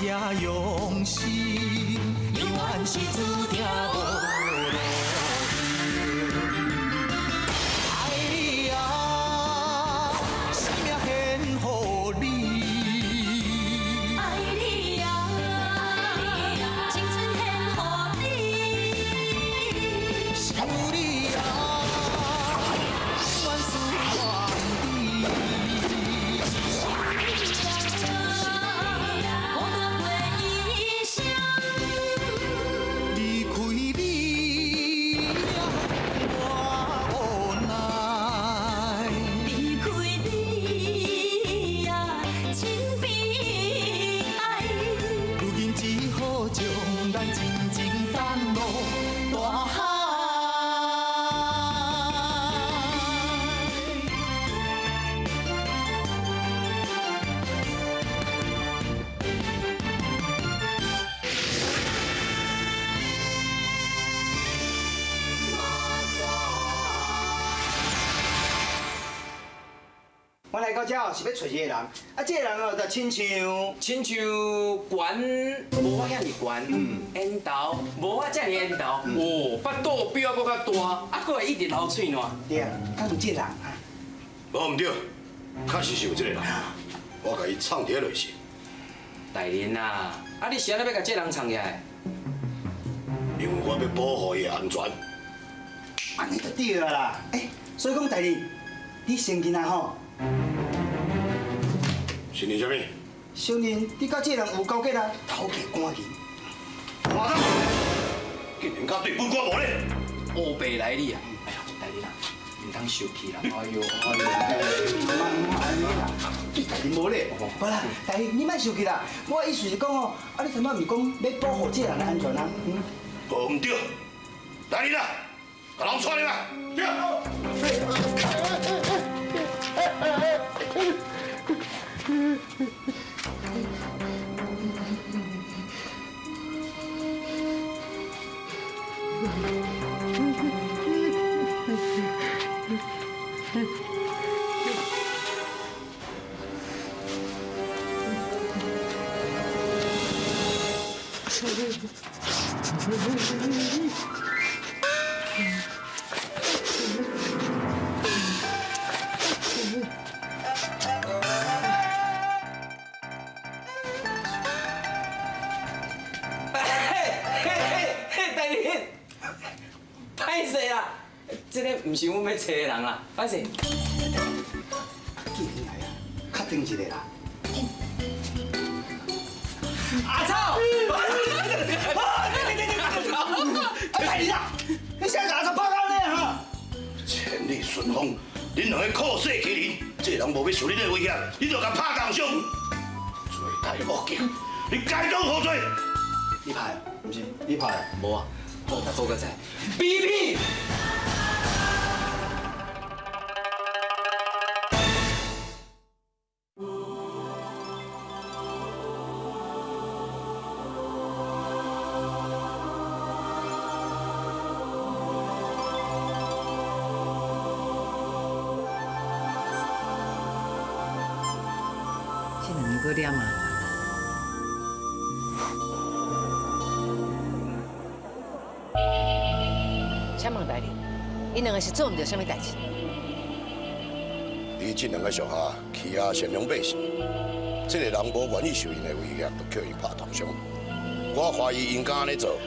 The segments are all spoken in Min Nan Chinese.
才用心，永远是注定无路用。爱你啊，生命献予你。爱你啊，青春献予你。想你啊，永远思念你。孤单陪异乡。离开你，我无奈。离开你啊，真悲哀。如今只好将咱真情放落大海。我來到這是欲揣一個人，啊，這個人哦，就親像親像懸，無我遐爾懸，緣投無我遮爾緣投，哦，腹肚比我閣較大，啊，閣會一直流喙瀾。對啊，敢有這個人啊？無毋對，確實是有這個人，我共伊藏佇咧內室。大人啊，啊你是按怎欲共這人藏起來？因為我欲保護伊的安全。按呢就對啊啦。欸，所以講大人，你承認啊吼？承認啥物？承認你佮這個人有勾結啊，偷摕官銀。我當，竟然敢對本官無禮！烏白來你啊！哎呀，大人啊，毋通生氣啦！哎呦，哎呦，莫莫按呢啦，對大人無禮。無啦，大人你莫生氣啦。我意思是講哦，啊你頭拄毋是講欲保護這個人的安全啊？嗯。無毋對，大人啊，共人帶入來。對。嘿嘿嘿嘿，大人，歹勢啦，這個毋是阮欲揣的人啦，歹勢。既然來啊，確定一下啦。阿臭！啊，大人啊，你啥阿臭拍到呢哈？千里順風，恁兩个靠勢欺人，這個人無欲受恁的威脅，你就共拍重傷，罪大惡極，你該當何罪？你拍的，毋是你拍的。無啊，好，好閣再，B P。這兩个閣惹麻煩。請問大人，𪜶兩个是做毋著啥物代誌？你這兩个屬下欺壓善良百姓，這個人無願意受𪜶的威脅，就予𪜶拍重傷。我懷疑𪜶敢按呢做，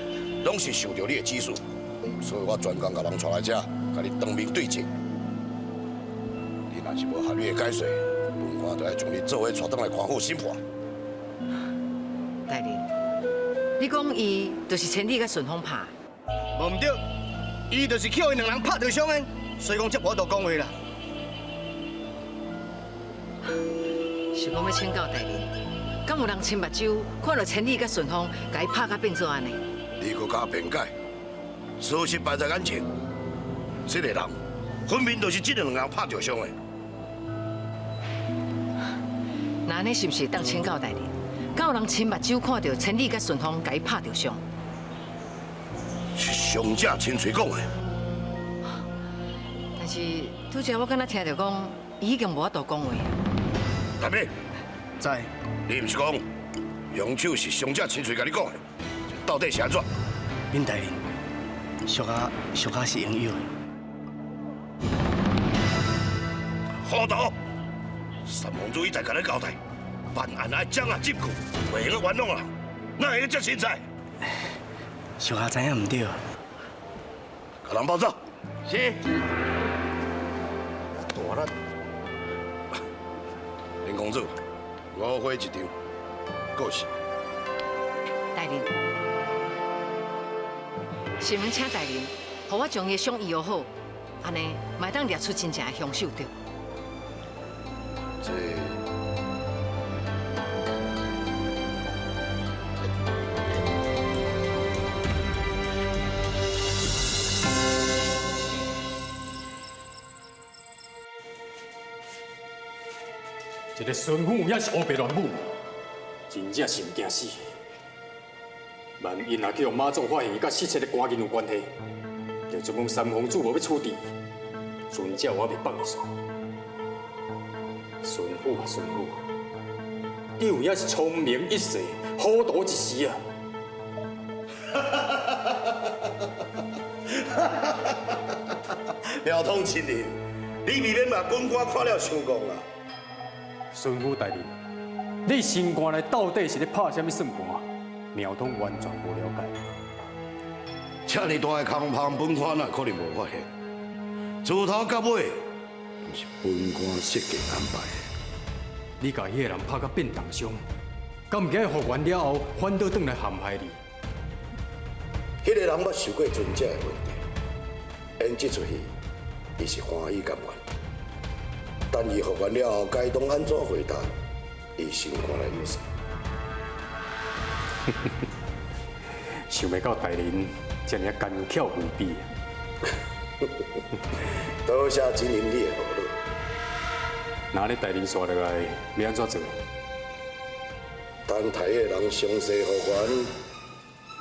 攏是受著你的指使，所以我專工共人帶來遮，共你當面對質。你若是無合理的解釋，本官就愛將你做伙帶轉來官府審判。大人，你講伊就是千里佮順風拍的？無毋對，伊就是予𪜶兩人拍著傷的，所以講才無法度講話啦。是講欲請教大人，敢有人親目睭看著千里佮順風共伊拍甲變做按呢？你閣敢辯解？事實擺在眼前，這個人分明就是這兩人拍著傷的。那按呢是毋是會當請教大人？敢有人親目睭看著千里佮順風共伊拍著傷？是傷者親喙講的。但是拄才我敢若聽著講，伊已經無法度講話。大妹，在。你毋是講凶手是伤者親喙共你講的，到底是按怎？稟大人，屬下屬下是用藥的。糊塗！三王子一再共你交代，辦案愛掌握證據，袂用得冤枉人，哪會遮凊彩？屬下知影毋對。共人抱走。是。大力。林公子，误會一場，過去。大人，是毋請大人，予我將伊的傷醫好，按呢嘛會當掠出真正的兇手對。這。這个孙虎也是乌白乱舞，真正是毋惊死。万一若去予妈祖发现伊佮失窃的官银有关系，就准讲三皇子无欲处置，船只我袂放伊煞。孙虎啊孙虎，你有影是聪明一世，糊涂一时啊！苗通亲人，你未免把本官看了伤戆啊！孙虎大人，你心肝内到底是咧拍啥物算盘？苗通完全无了解。遮尔大的空芳，本官哪可能无发现？自头到尾，拢是本官设计安排的。你共彼个人拍甲变重伤，敢毋惊伊复原了后反倒转来陷害你？彼个人捌受过尊者的问题，演这出戏，伊是欢喜甘愿。等伊复原了后，该当按怎回答？伊心肝内有数。想袂到大人遮尔奸巧无比啊！多谢真人你的呵护。那你大人煞落来，欲按怎做？等刣彼个人详细复原，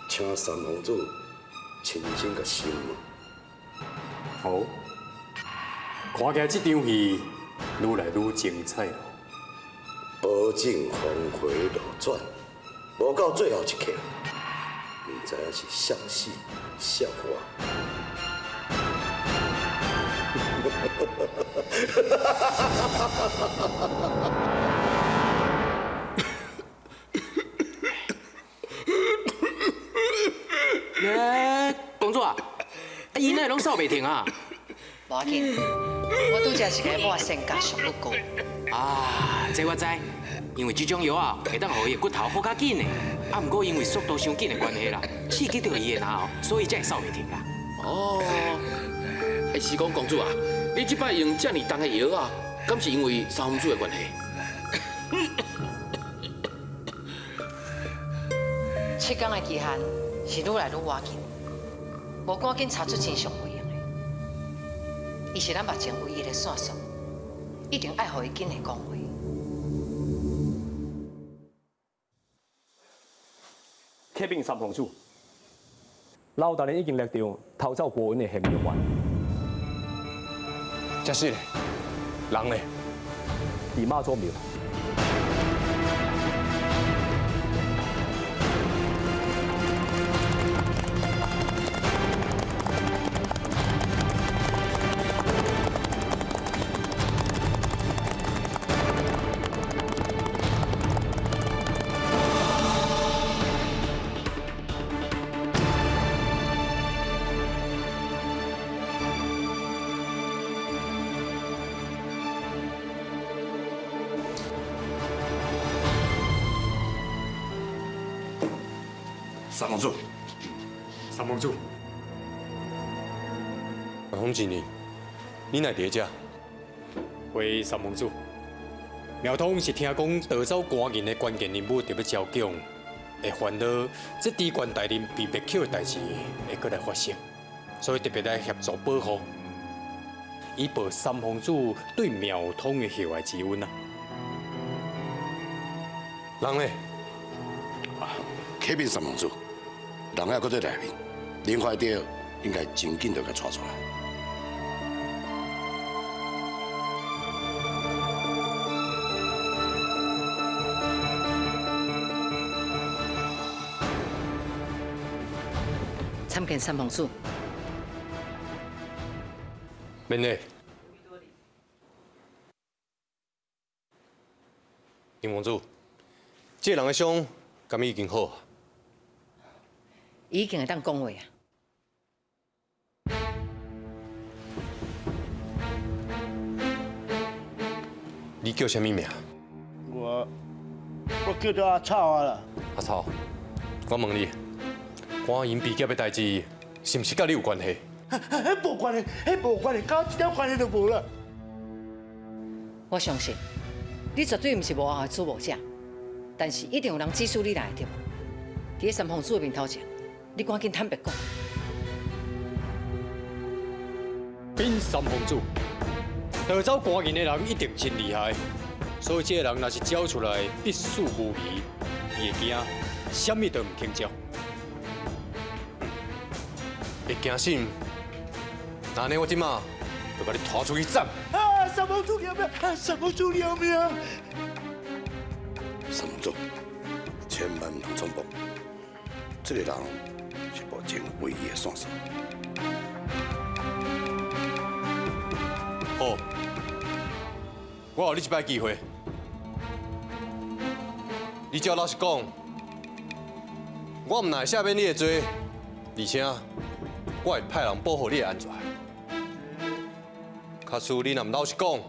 请三皇子亲身共审问。好，看起来这场戏愈来愈精彩咯。保证峰回路转，无到最後一刻，毋知影是誰死誰活。欸，公主啊，啊伊哪會攏嗽袂停啊？無要緊，我拄才是共伊抹仙甲上骨膏。啊，這我知，因為這種藥啊，會當予伊的骨頭好較緊的。啊，毋過因為速度傷緊的關係啦，刺激著伊的腦，所以才會嗽袂停啦。哦，欸，是講公主啊，你這擺用遮爾重的藥啊，敢是因為三皇子的關係？七工的期限是愈來愈倚近，無趕緊查出真相袂用的。伊是咱目前唯一的線索，一定愛予伊緊的講話。啟稟三皇子，老大人已經掠著偷走國銀的嫌疑犯。這是咧，人咧？佇媽祖廟。三皇子，三皇子，洪真人，你哪會佇遮？回三皇子，苗通是聽講盜走官銀的關鍵人物特欲招供，會煩惱這知縣大人被滅口的代誌會閣來發生，所以特別來協助保護，以報三皇子對苗通的厚愛之恩啊。人咧？啟稟三皇子，人還閣佇內面，林懷德應該真緊就共帶出來。參見三皇子。免禮。林公主，這个人的傷敢已經好啊？伊已經會當講話啊。你叫啥物名？我叫做阿草啊啦。阿草，我問你，官銀被劫的代誌，是毋是佮你有關係？彼無關係，彼無關係，佮我一點關係都無啦。我相信你絕對毋是幕後的主謀者，但是一定有人指使你來的，對無？佇咧三皇子的面頭前，你趕緊坦白講。稟三皇子，盜走官銀的人一定真厲害，所以這个人若是交出來，必死無疑。伊會驚，啥物都毋肯交。會驚死？那呢，我這馬就共你拖出去斬！啊！三皇子饒命！啊！三皇子饒命！三皇子，千萬毋通衝動。這个人是目前唯一的線索。好，我予你一擺機會，你只要老實講，我毋但會赦免你的罪，而且我會派人保護你的安全。假使你若毋老實講，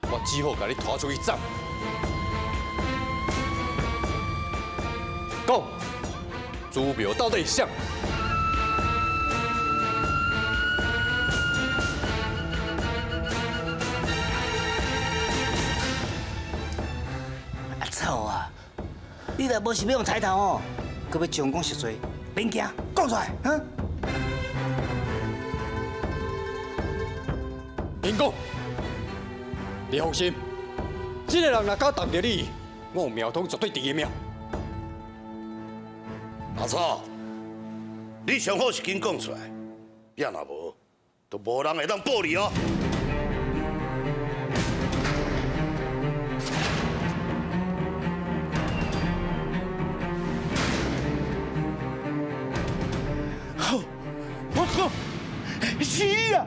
我只好共你拖出去斬。講，朱廟到底是啥？阿草啊，你若無想欲用抬頭哦，閣欲將講實罪，免驚，講出來，哈。免講，你放心，這个人若敢動著你，我苗通絕對佇伊命。阿草，你上好是緊講出來，也若無，就無人會當保你哦。好，我講，是伊啊！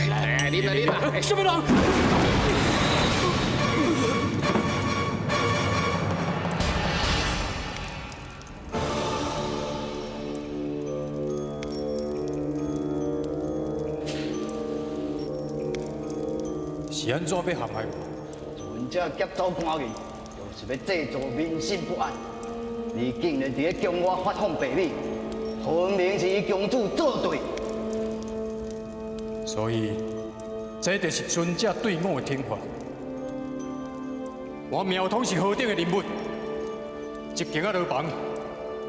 來，啉啦啉啦！什麼人？是按怎欲陷害我？尊者劫走官銀，就是欲製造民心不安。你竟然佇咧宮外發放白米，分明是與公主作對。所以，這就是尊者對我的懲罰。我苗通是何等的人物，這間仔牢房，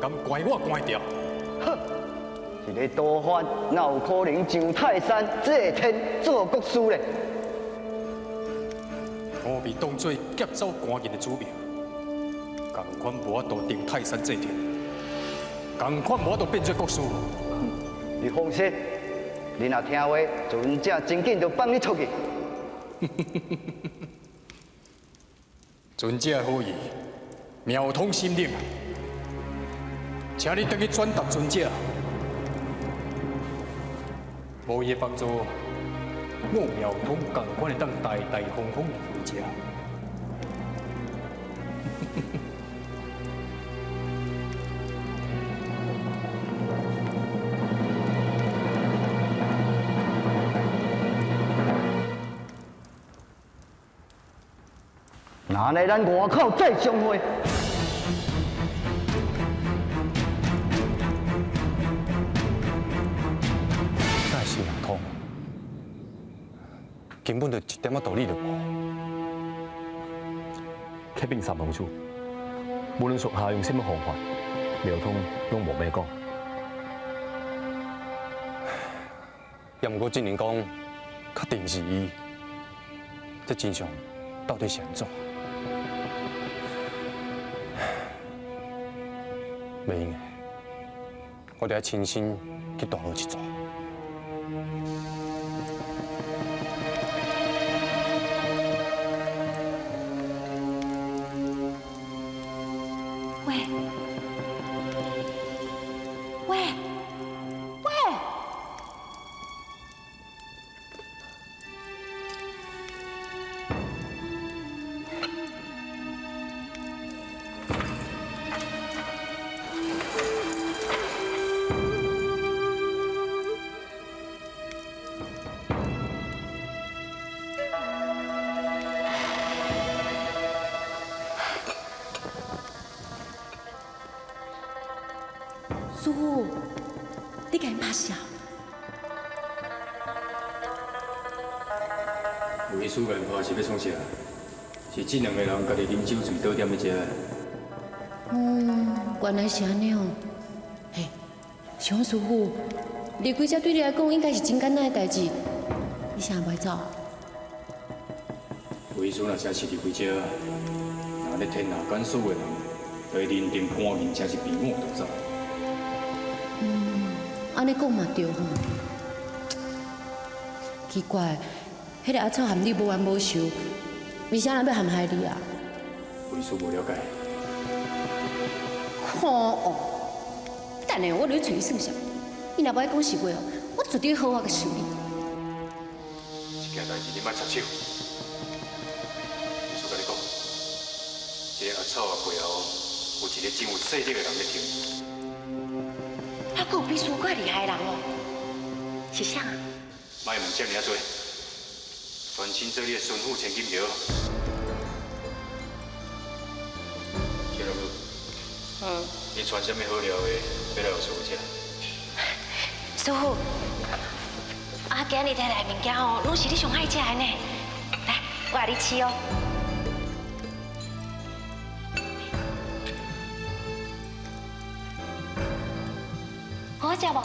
敢關我關掉？哼，一个逃犯，哪有可能上泰山祭天做國師咧？我被當作劫走官銀的主謀，仝款無法度登泰山祭天，仝款無法度變做國師。你放心，你若聽話，尊者真緊就放你出去。尊者的好意，苗通心領，請你轉去轉達尊者，無伊的幫助，我苗通仝款會當大大方方離開這。那按呢咱外口再相会。那是苗通，根本就一点仔道理都无。启禀三皇子，无论属下用啥物方法，苗通拢无欲讲。也毋过证人讲，确定是伊，这真相到底是按怎？袂用的，我得爱亲身去大路一逝。喂，喂，喂！师傅，你共𪜶拍死？有意思共𪜶拍是欲创啥？是这两个人家己啉酒醉倒踮咧遮。哦，原来是按呢哦。嘿，是讲师傅，离开遮对你来讲应该是真简单的代志，你啥袂走？有意思若真是离开遮，那按呢天下间所有的人，就会认定官人真是被我夺走。嗯，按呢讲嘛对吼。奇怪，彼个阿草和你无冤无仇，为啥人欲陷害你啊？为师无了解。吼哦，等下我就去揣伊算数。伊若无爱讲实话哦，我绝对好好共修理。这件代志你莫插手。为师共你讲，这个阿草的背后有一个真有势力的人咧挺。还阁有比师阁厉害的人哦？是啥啊？莫问遮尔啊济，专心做你的巡抚千金就好。谢龙女，你传啥物好料的，欲来予师傅食？师傅，啊，今日提来的物件哦，拢是你上爱食的呢。来，我予你试哦。好好食无？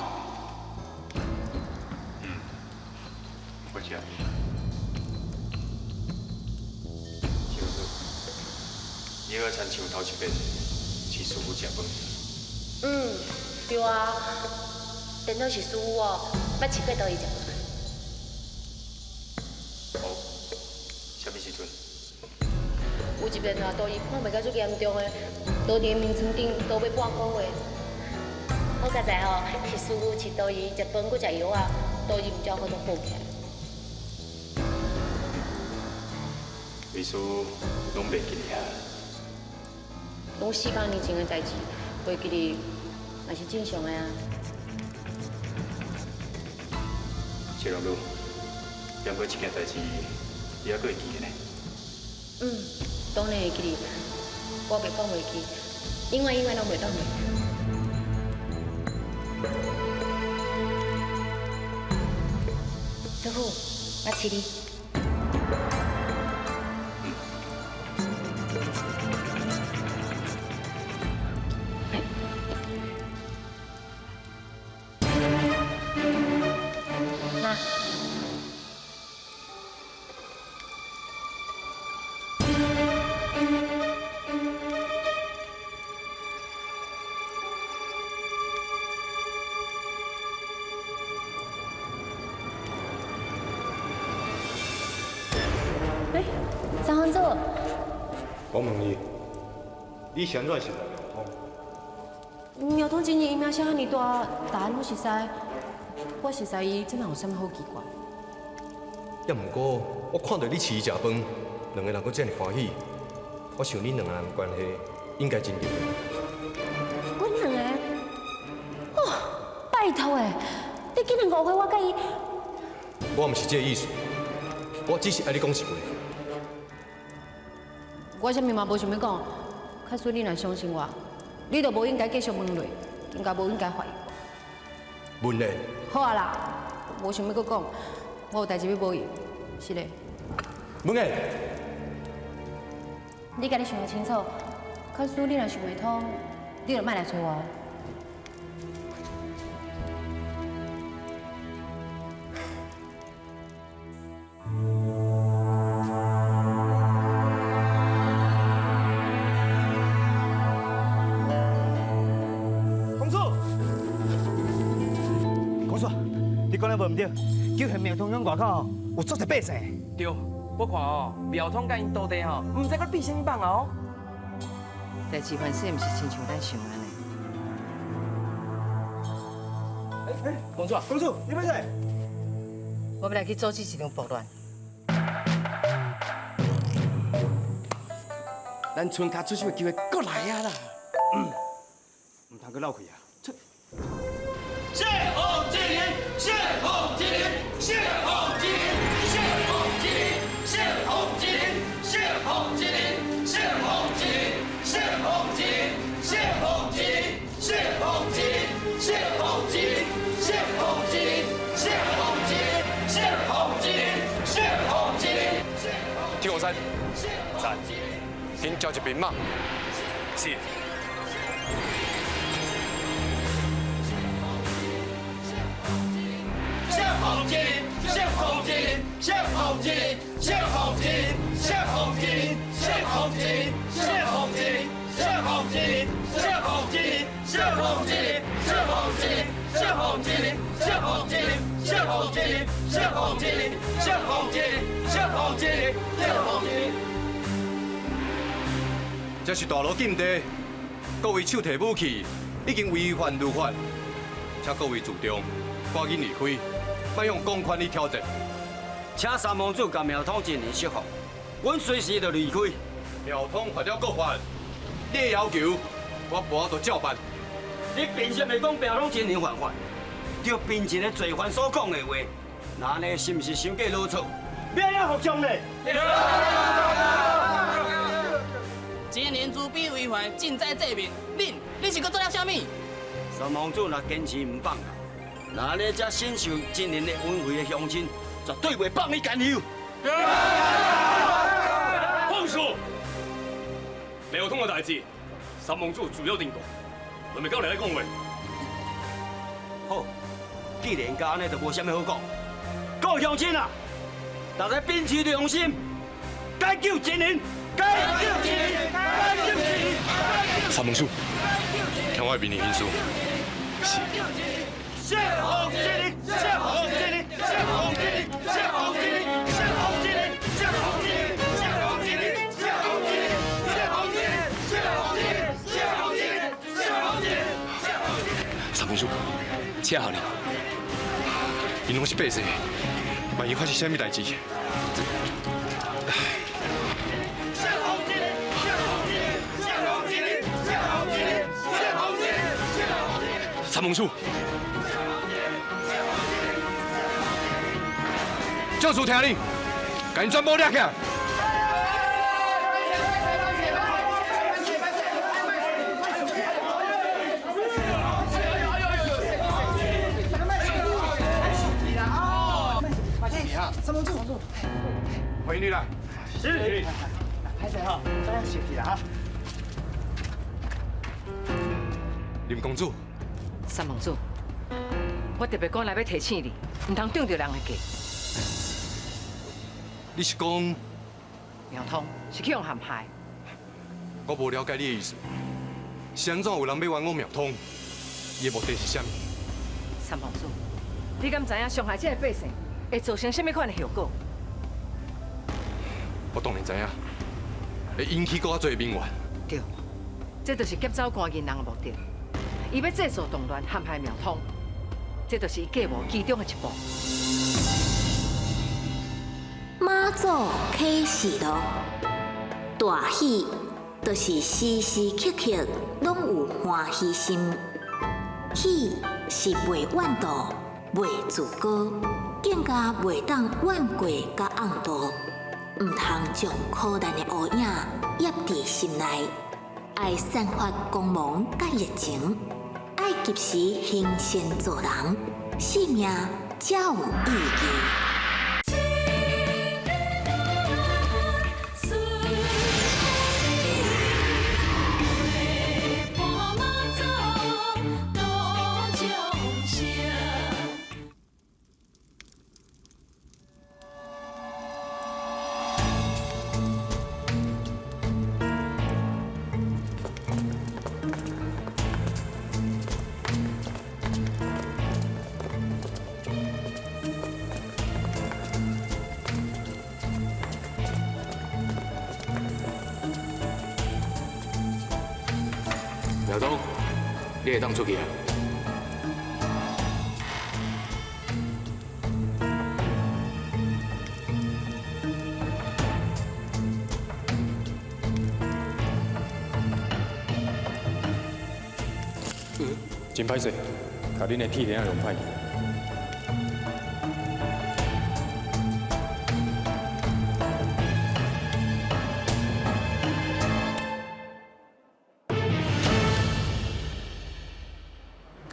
嗯，好食。谢龙女，你阁亲像头一遍请师傅食饭。嗯，对啊。颠倒是师傅哦，捌试过佗位食饭。哦，啥物时阵？有一遍啊，徒儿看袂到足严重的，倒伫眠床顶，倒欲半个月。好佳哉吼，是师傅饲徒儿食饭，阁食药仔，徒儿毋才阁都好起来。为师拢袂记哩啊。拢400年前的代志，袂记哩嘛是正常的啊。谢龙女，毋过这件代志，你犹阁会记得呢？嗯，当然会记哩，我袂讲袂记，永远永远拢袂当袂记。师傅，我饲你。那。哎，三皇子，我问你，你是按怎识苗通？苗通今年伊名声遐尔大，大家拢熟似，我熟似伊，这哪有啥物好奇怪？也毋过，我看著你饲伊食饭，两个人阁遮尔欢喜，我想恁两个人关系应该真入。阮两个？哦，拜托的，你竟然误会我佮伊？我毋是这个意思，我只是爱你讲实话。我啥物嘛無想欲講，假使你若相信我，你就無應該繼續問落，更加無應該懷疑我。文燕，好啊啦，無想欲閣講，我有代誌欲無伊，是咧。文燕，你家己想清楚，假使你若想袂通，你就莫來揣我。公主，公主，你講得無毋對，叫現廟通響外口有足濟百姓。對，我看哦，廟通佮𪜶徒弟吼，毋知閣變啥物夢哦。代誌發生，毋是親像咱想的按呢。哎，公主，公主，你欲創？我欲來去阻止這場暴亂。咱村跤出手的機會閣來啊啦！毋通閣漏氣啊！謝洪吉林，謝洪吉林，謝洪吉林，謝洪吉林，謝洪吉林，謝洪吉林，謝洪吉林，謝洪吉林，謝洪吉林，謝洪吉林，謝洪吉林，謝洪吉林，謝洪吉林，謝洪吉林，謝洪吉林。天王山，在，緊召一兵馬。是。謝洪吉林，謝洪吉林，謝洪吉林，謝洪吉林，謝洪吉林，謝洪吉林，謝洪吉林，謝洪吉林，謝洪吉林，謝洪吉林，謝洪吉林，謝洪吉林，謝洪吉林，謝洪吉林，謝洪吉林，謝洪吉林，謝洪吉林，謝洪吉林。這是大陸禁地，各位手提武器已經違反律法，請各位自重，趕緊離開，莫用公權力挑戰。請三王子共廟通進行釋放，阮隨時就離開。廟通犯了國法，你的要求我無法度照辦。你憑啥物講廟通進行犯法？就憑一个罪犯所講的話，那按呢是毋是傷過囉嗦？欲按怎服眾咧？金陵主比违法，尽在这面。恁，恁是阁做了啥物？三王子若坚持毋放啊，那按呢遮身受金陵的恩惠的乡亲，绝对袂放伊甘休。放肆！庙通的代誌，三王子自有定夺，轮袂到你來講話。好，既然到按呢，就無啥物好講。各位鄉親啊，大家秉持良心，解救金陵，解救金陵，解救金陵。三王子，聽我的命令行事。是。謝洪吉林，謝洪吉林，謝洪吉林，謝洪吉林，謝洪吉林，謝洪吉林，謝洪吉林，謝洪吉林，謝洪吉林，謝洪吉林，謝洪吉林，謝洪吉林，謝洪吉林。三王子，請予你。𪜶攏是百姓，萬一發生啥物代誌？謝洪吉林，謝洪吉林，謝洪吉林，謝洪吉林，謝洪吉林，謝洪吉林。三王子。將士聽令，共𪜶全部掠起來！三王子，歡迎你來。是。歹勢吼，這樣生氣啦哈。林公主，三王子，我特別趕來欲提醒你，毋通中著人的計。你是講苗通是去予陷害？我無了解你的意思，是按怎有人欲冤枉苗通？伊的目的是啥物？三王子，你敢知影傷害這个百姓會造成啥物款的後果？我當然知影，會引起閣較濟民怨。對，這就是劫走官銀人的目的。伊欲製造動亂，陷害苗通，這就是伊計謀其中的一步。媽祖啟示錄，大喜就是時時刻刻攏有歡喜心，喜是袂怨妒、袂自高，更加袂當怨過佮怨妒，毋通將苦難的烏影掖佇心內，愛散發光芒佮熱情，愛及時行善助人，生命才有意義。苗東，你會當出去啊？真歹勢，共恁的鐵鏈用歹去。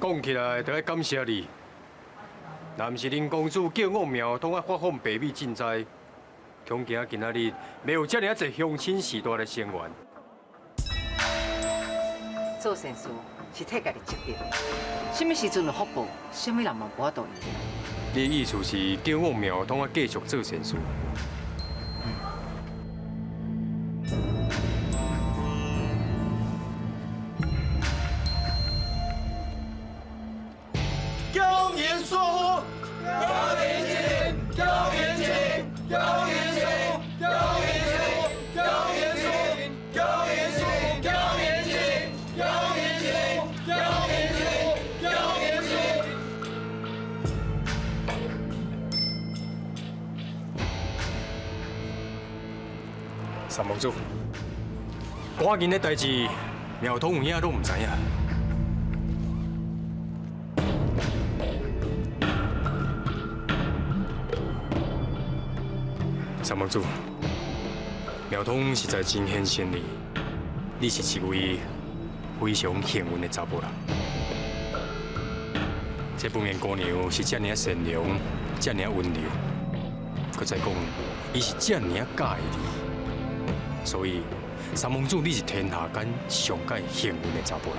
講起來，就愛感謝你。若毋是恁公主叫我苗統愛發放白米賑災，恐驚今仔日袂有遮爾啊濟鄉親序大來聲援。做善事是替家己積德，啥物時陣有福報，啥物人嘛無法度用。你的意思是叫我苗統愛繼續做善事？三公主，寡人的代誌，苗統有影攏毋知影。三公主，苗統實在真顯心你，你是一位非常幸運的查埔人。這文燕姑娘是遮爾啊善良，遮爾啊溫柔，閣再講，伊是遮爾啊佮意你。所以，三公主，你是天下間上蓋幸運的查埔人。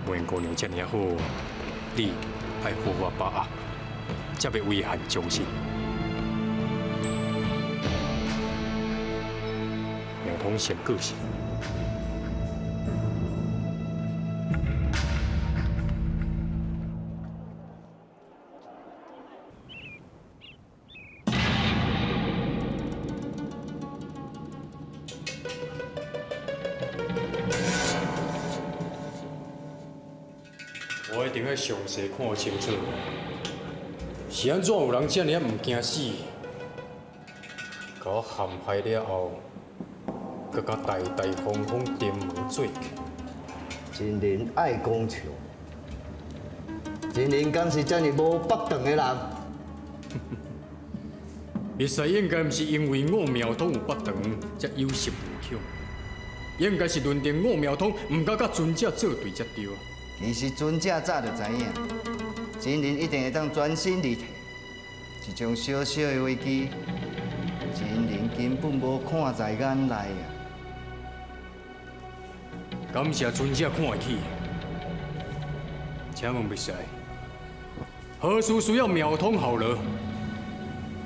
文燕姑娘遮爾好，你愛好好把握，才袂遺憾終身。苗統先過身。我一定愛詳細看清楚，是按怎有人遮爾毋驚死，共我陷害了後，閣敢大大方方登門做客。真人愛講笑，真人敢是遮爾無腹腸的人？密使應該毋是因為我苗統有腹腸，才有恃無恐，應該是論定我苗統毋敢佮尊者作對才對。其實尊者早就知影，真人一定會當全身而退。這種小小的危機，真人根本無看在眼內啊！感謝尊者看會起。請問密使，何事需要苗統效勞？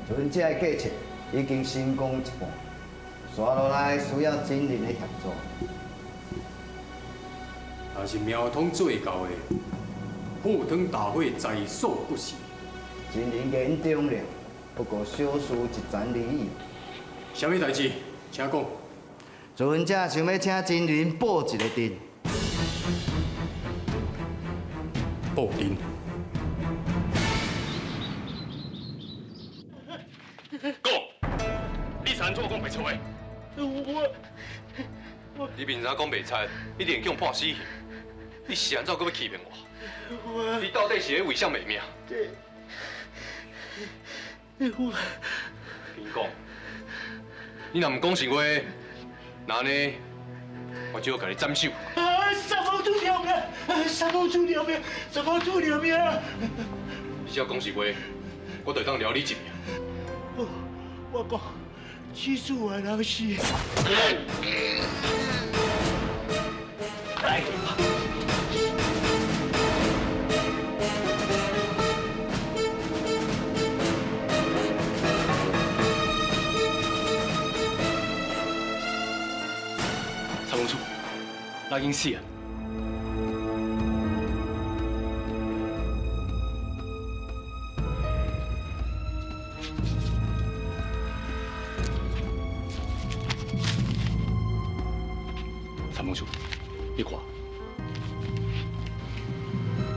尊者的計策已經成功一半，紲落來需要真人的協助。若是苗統做到的，赴湯蹈火在所不惜。真人言重了，不過小事一棧而已。啥物代誌？請講。尊者想欲請真人布一個陣。布陣。講，你是按怎講袂錯的？我你明知講袂出，一定叫人判死刑。你是按怎閣欲欺騙我？我你到底是咧為啥賣命？這我你讲，你若毋讲实话，那呢，我只好共你斩首。啊！三公主饶命！三公主饶命！三公主饶命！你只要讲实话，我就会当饶你一命。我讲，指使我的人是。三公主，那已经死啊！三公主，你看，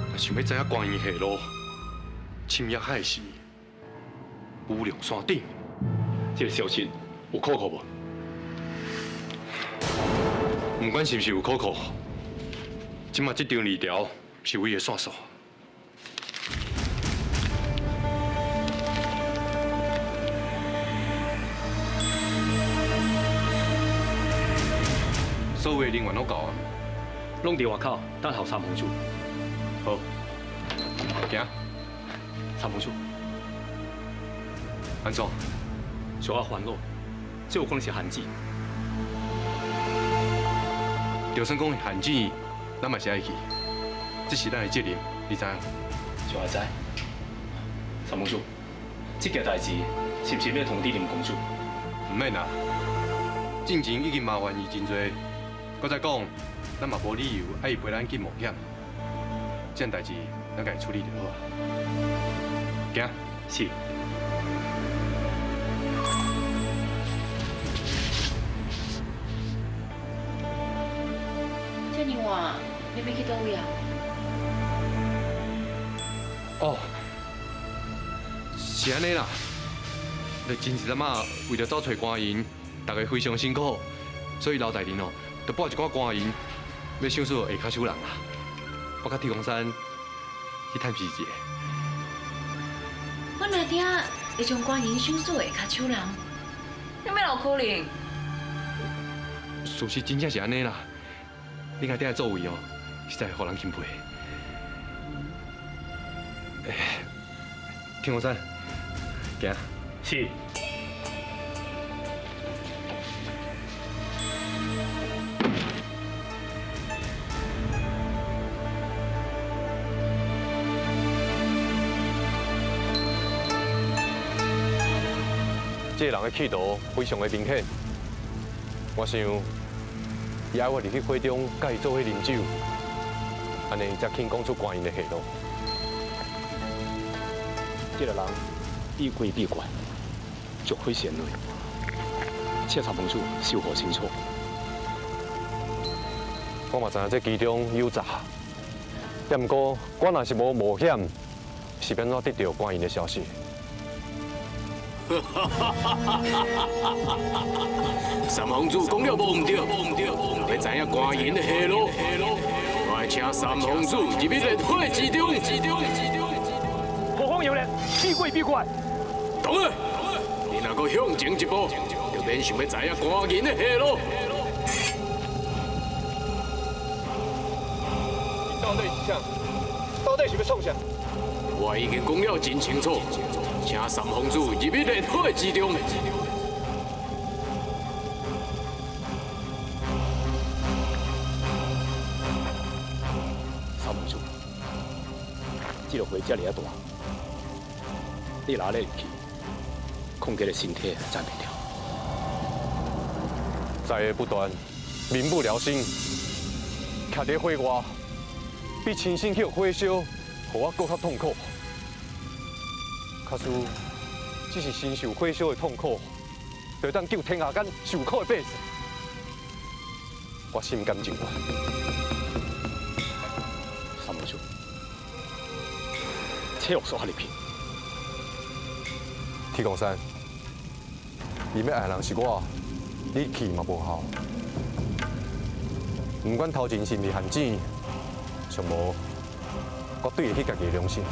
若想欲知影官员下落，深夜海是乌龙山顶，这个消息有可靠无？不管是毋是有可靠，这马这张字条是唯一的线索。所有的人员拢到啊，拢伫外口等候三公主。好，行。三公主，按怎？小可烦恼，这有可能是陷阱。就算讲陷阱，咱嘛是爱去，这是咱的责任，你知影？小可知。三公主，这件代志是毋是欲通知林公主？毋免啦，进前已经麻烦伊真济，阁再讲，咱嘛无理由爱伊陪咱去冒险。这件代志咱家己处理就好啊。行，是。这尔晚，你欲去佗位啊？哦，是按呢啦。就前一阵仔，为著走揣官员，大家非常辛苦，所以刘大人哦，就拨一寡官员欲赏赐下跤手人啦。我佮铁公山去探视一下。阮来听会将官员赏赐下跤手人，你咩有可能？事实真正是按呢啦。你家顶的作为哦，实在予人钦佩。欸，天公山，行。是。这个人的企图非常的明显，我想。伊爱我入去火中，佮伊做伙啉酒，按呢才肯讲出官员的下落。这个人比鬼比怪，足费神的，请三公主守护清楚。我嘛知影这其中有诈，也毋过我若是无冒险，是欲按怎得著官员的消息？三公主讲了无毋对，欲知影官员的下落，我爱请三公主入去烈火之中。何方有人，比鬼比怪。当然，你若阁向前一步，就免想欲知影官员的下落。你到底是啥？到底是欲创啥？我已经讲了真清楚，请三公主入去烈火之中。三公主，这个火遮尔仔大，你若按呢入去，控制的身体站袂牢。在野不断，民不聊生，徛伫火外，比亲身去予火烧，予我阁较痛苦。假使只是身受火烧的痛苦，就会当救天下间受苦的百姓，我心甘情愿。三公主，请我说入去。铁公山，你欲爱的人是我，你去嘛无效。不管头前是毋是陷阱，上无我对得起家己的良心。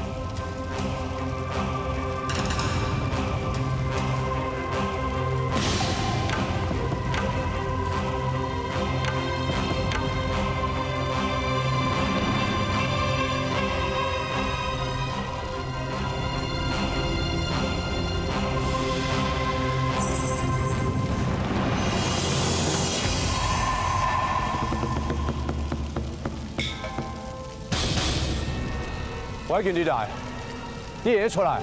我已经入来，你会出来？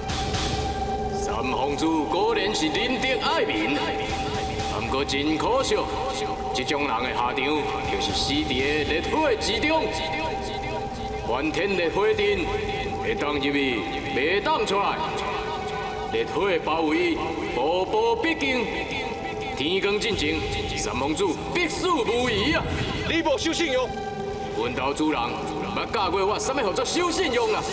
三皇子果然是仁德爱民，不过真可惜，这种人的下场就是死伫个烈火之中。梵天烈火阵会当入去，袂当出来。烈火包围，步步逼近。天光进前，三皇子必死无疑啊！你无守信用，阮兜主人捌教过我，啥物号做守信用啊？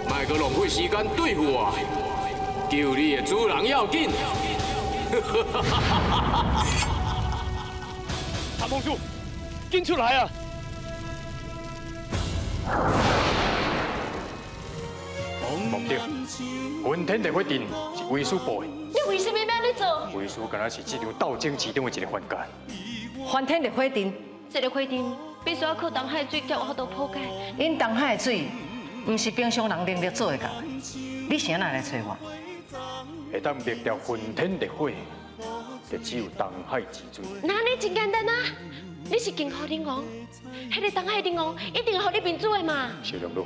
莫阁浪费时间对付我，救你的主人要紧。三皇子，紧出来啊！无对，云天烈火阵是为师布的。你为什么欲按呢做？为师敢若是这场斗争之中的一个凡间。梵天烈火阵，这个火阵必须要靠东海水才有法度破解。𪜶东海的水，毋是平常人能力做会到的。你是按怎来揣我？会当灭掉梵天烈火，就只有东海之水。那按呢真简单啊！你是金箍灵王，彼个东海灵王一定会予你面子的嘛。小龙女，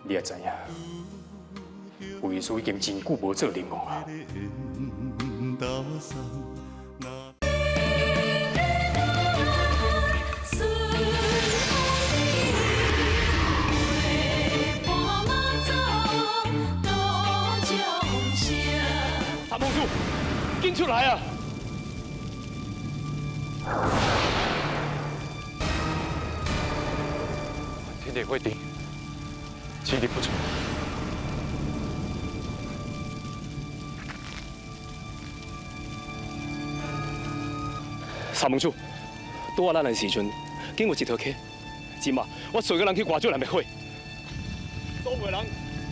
你也知影，为师已经真久无做灵王啊。三皇子，紧出来啊！天烈火阵，气力不足。三皇子，拄仔咱来的时阵，经过一条溪，这马我随个人去外石来灭火。所有人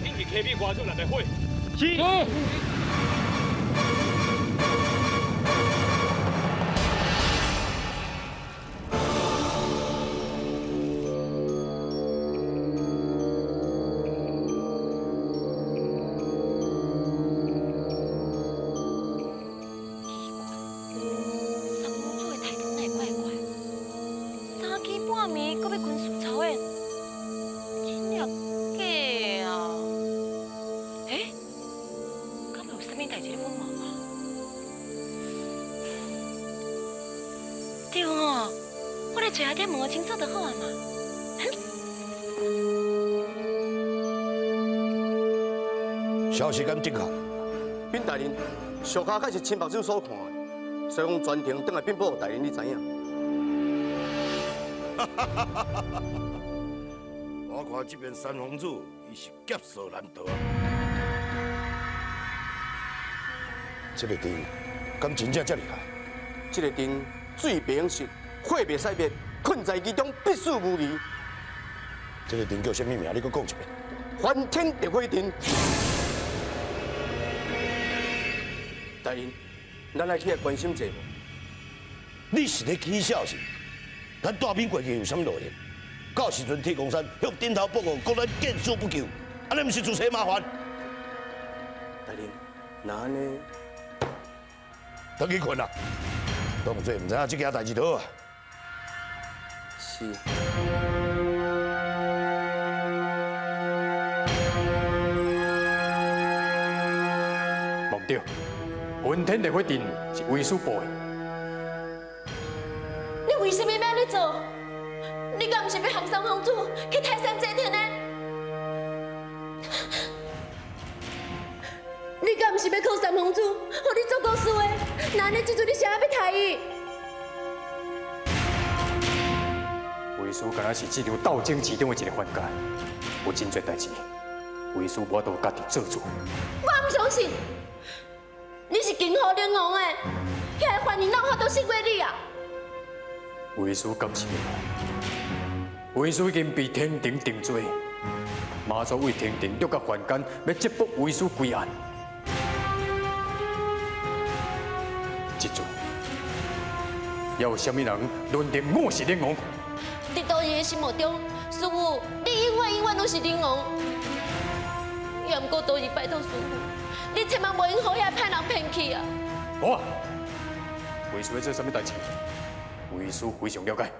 紧去溪边外石来灭火。是。三皇子的态度哪会怪怪？三更半暝，阁欲军事操演，真正假啊？欸，敢会有啥物代志咧隐瞒我？对哦，我来揣阿爹问个清楚就好啊嘛。消息敢正确？禀大人，属下确实亲目睭所看的，所以讲全程转来禀报大人，你知影？我看这边三皇子，伊是劫色难逃啊！这个阵敢真正遮厉害？这个阵水袂用湿，火袂使灭，困在其中必死无疑。这个阵叫啥物名？你阁讲一遍。梵天烈火阵。大人，咱来去关心者无？你是咧起痟是？咱带兵过去有啥物路用？到时阵铁公山向顶头报告，讲咱见死不救，按呢毋是自找麻烦？大人，那按呢？转去睏啦，当做毋知影这件代志就好啊。是。无对，云天烈火阵是为师布的。你为什么欲按呢做？你敢毋是欲害三皇子去泰山祭天的？你敢毋是欲靠三皇子，予你做国师的？那按呢这阵你啥欲杀伊？为师敢若是这场斗争之中的一个凡间，有真济代志，为师无法度家己做主。我毋相信，你是金虎灵王的，遐个犯人哪有法度信过你啊？为师敢是灵王？为师已经被天庭定罪，妈祖为天庭掠到凡间，欲接驳为师归案。这阵，还有啥物人认定我是灵王？伫道义的心目中，师父，你永远永远拢是灵王。也毋过道义拜托师父，你千万袂用予遐歹人骗去啊！好啊，为师欲做啥物代志？为师非常了解。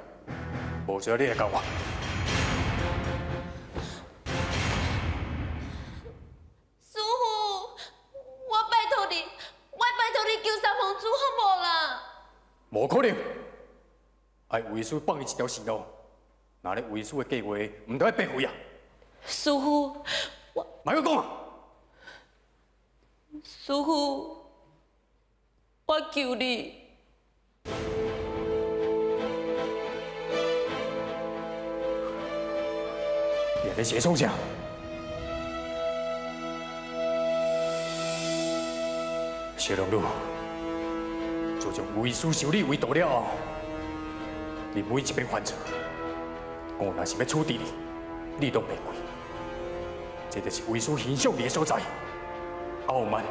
無需要你來教我。師傅，我拜託你，我拜託你救三皇子好無啦？無可能，愛為師放伊一條生路，若咧為師的計劃，毋得愛白費啊！師傅，我莫閣講啊！師傅，我求你。你咧是創啥？小龍女，自從為師收你為徒了後，你每一遍犯錯，我若是欲處置你，你攏袂跪。這就是為師欣賞你的所在，傲慢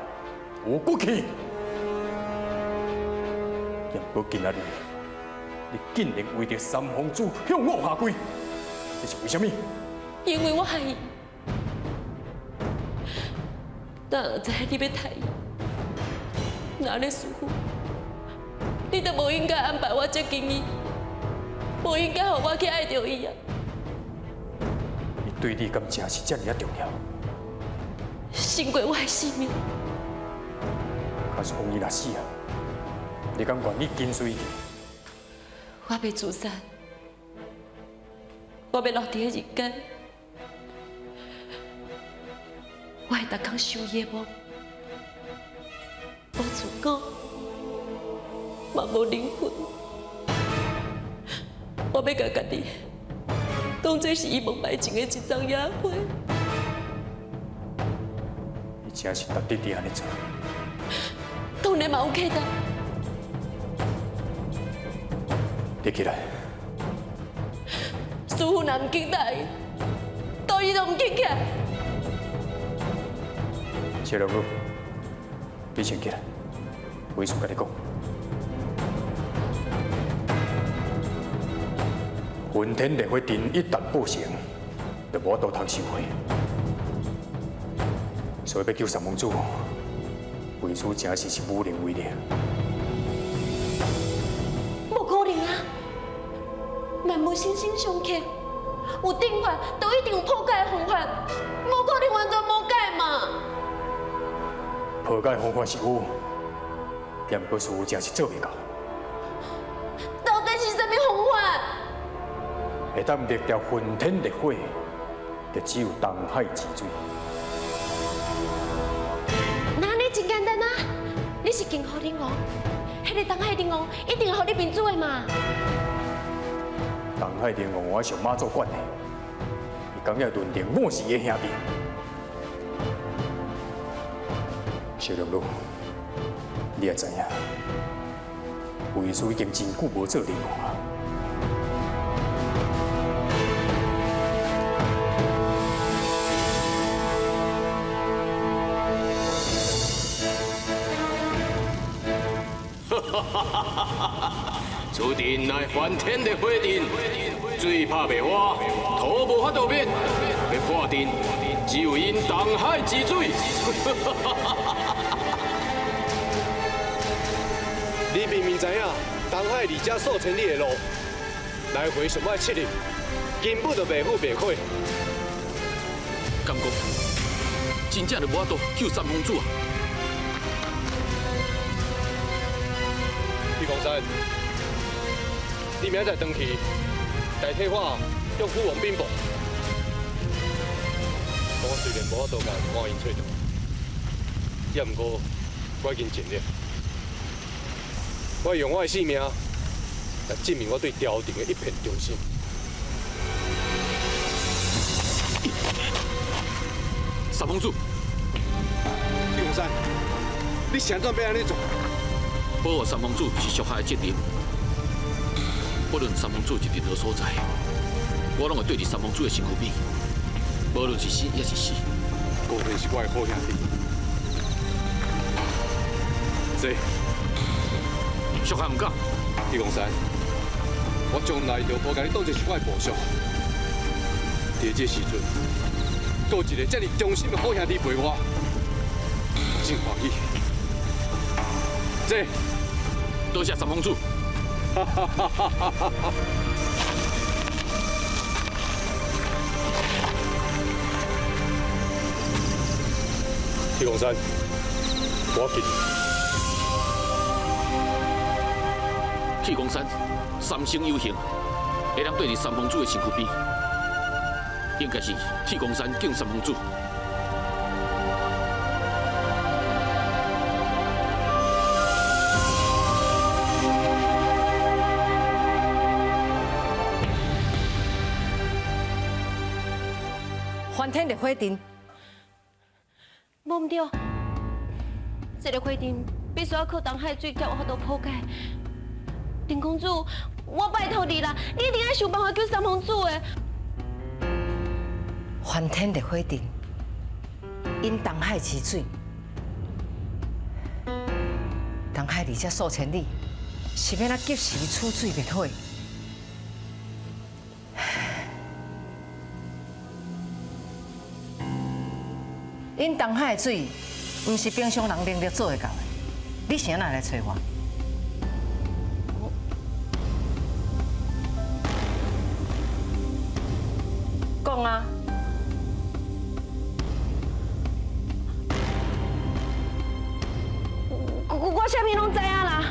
有骨氣。不過今仔日，你竟然為著三皇子向我下跪，這是為啥物？因為我愛伊，但若知你欲刣伊，那咧師傅，你都無應該安排我接近伊，無應該予我去愛著伊啊！伊對你敢真是這爾仔重要？勝過我的性命。假使講伊若死啊，你敢願意跟隨伊？我欲自殺，我欲留佇咧人間。我會逐工想伊的夢，無自我，嘛無靈魂。我欲共家己當作是伊夢內情的一丛野花。你真是值得你按呢做？當然嘛有契待。你起來。師傅若毋肯答應，到伊都毋肯起來。謝龍女，你先起來，為師共你講，雲天烈火陣一旦布成，就無法度通收回。所以欲救三皇子，為師真是無能為力。無可能啊！萬物惺惺相惜，有定法就一定有破解的方法，無可能完全無解嘛。破解方法是有，也毋過師父真是做袂到。到底是啥物方法？會當滅掉焚天烈火，就只有東海之水。那呢真簡單啊！你是金虎靈王，彼個東海靈王一定會予你面子的嘛。東海靈王我受媽祖管的，伊敢會認定我是伊的兄弟？小龍女，你也知影，為師已經真久無做靈王啊。此阵乃梵天的火阵，水拍袂花，土无法度灭，欲破阵，只有因东海之水。你明明知影东海离这數千里的路，來回上愛7日，根本就袂赴袂悔。敢講，真正就無法度救三皇子啊！玉公山，你明仔載轉去代替我向父王稟報，我雖然無法度共看𪜶揣著，也毋過我已經盡力，我會用我的性命來證明我對朝廷的一片忠心。三皇子，玉公山，你是按怎欲按呢做？保護三皇子是屬下的責任，不論三皇子佇任何所在，我攏會綴佇三皇子的身軀邊，無論是生抑是死。果然是我的好兄弟。這，屬下毋敢。玉公山，我從來就無共你當作是我的部屬。佇這時陣，閣有一个這麼忠心的好兄弟陪我，我真歡喜。這。多謝三皇子。铁公山，我敬。铁公山三生有幸，会当缀伫三公主的身躯边，应该是铁公山敬三公主。翻天烈火阵，无毋对，这个火阵必须要靠东海水才有法度破解。林公主，我拜托你啦，你一定爱想办法救三公主的。翻天烈火阵，引东海之水，东海离这数千里，是欲按怎及时取水灭火？引东海的水，毋是平常人能力做会到的。你是按怎来揣我？讲啊！我啥物拢知影啦。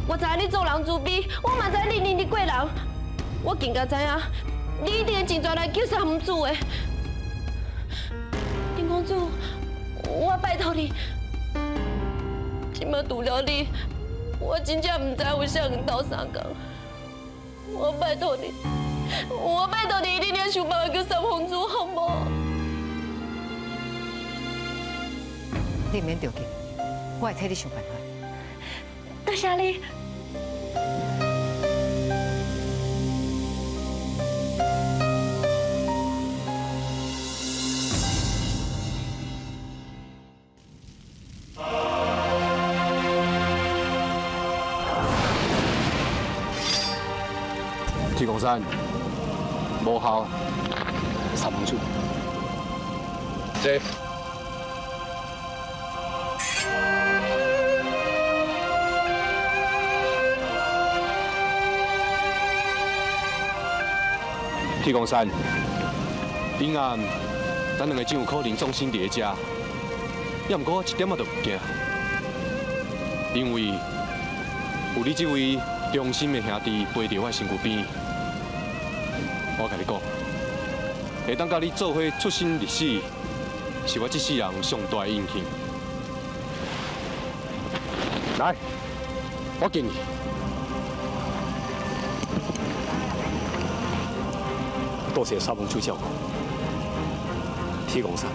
我知影你做人慈悲，我嘛知你仁义过人。我更加知影，你一定会尽全力救三公主的。林公主，我拜托你，这马除了你，我真正毋知有啥人斗相共。我拜托你，我拜托你，你一定想办法救三公主，好无？你毋免著急，我会替你想办法。多谢你。铁公山，无效，三公主，这。铁公山，顶暗，咱两个真有可能葬身伫咧遮，也毋过我一点仔都毋惊，因为有你这位忠心的兄弟陪伫我身躯边。我共你讲，会当佮你做伙出生入死，是我这世人上大的荣幸。来，我敬你。多谢三公主照顾，铁公山，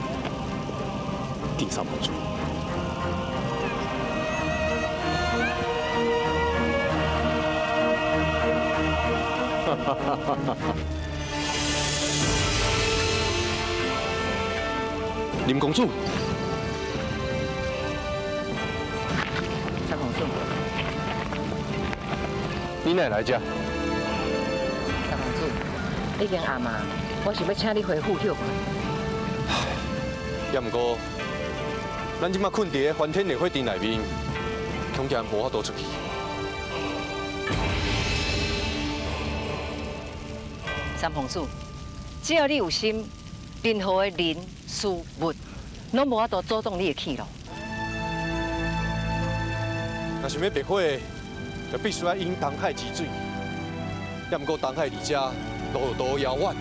敬三公主。哈哈哈哈哈！林公主，三公主，你哪会来这？三公主，已经暗啊，我想欲请你回府歇睏。也毋过，咱这马困伫咧翻天烈火阵内面，恐惊无法度出去。三公主，只要你有心，任何的人事物，拢无法度阻挡你的去路。若想欲灭火，就必须爱饮东海之水。也毋过东海离这路途遥远，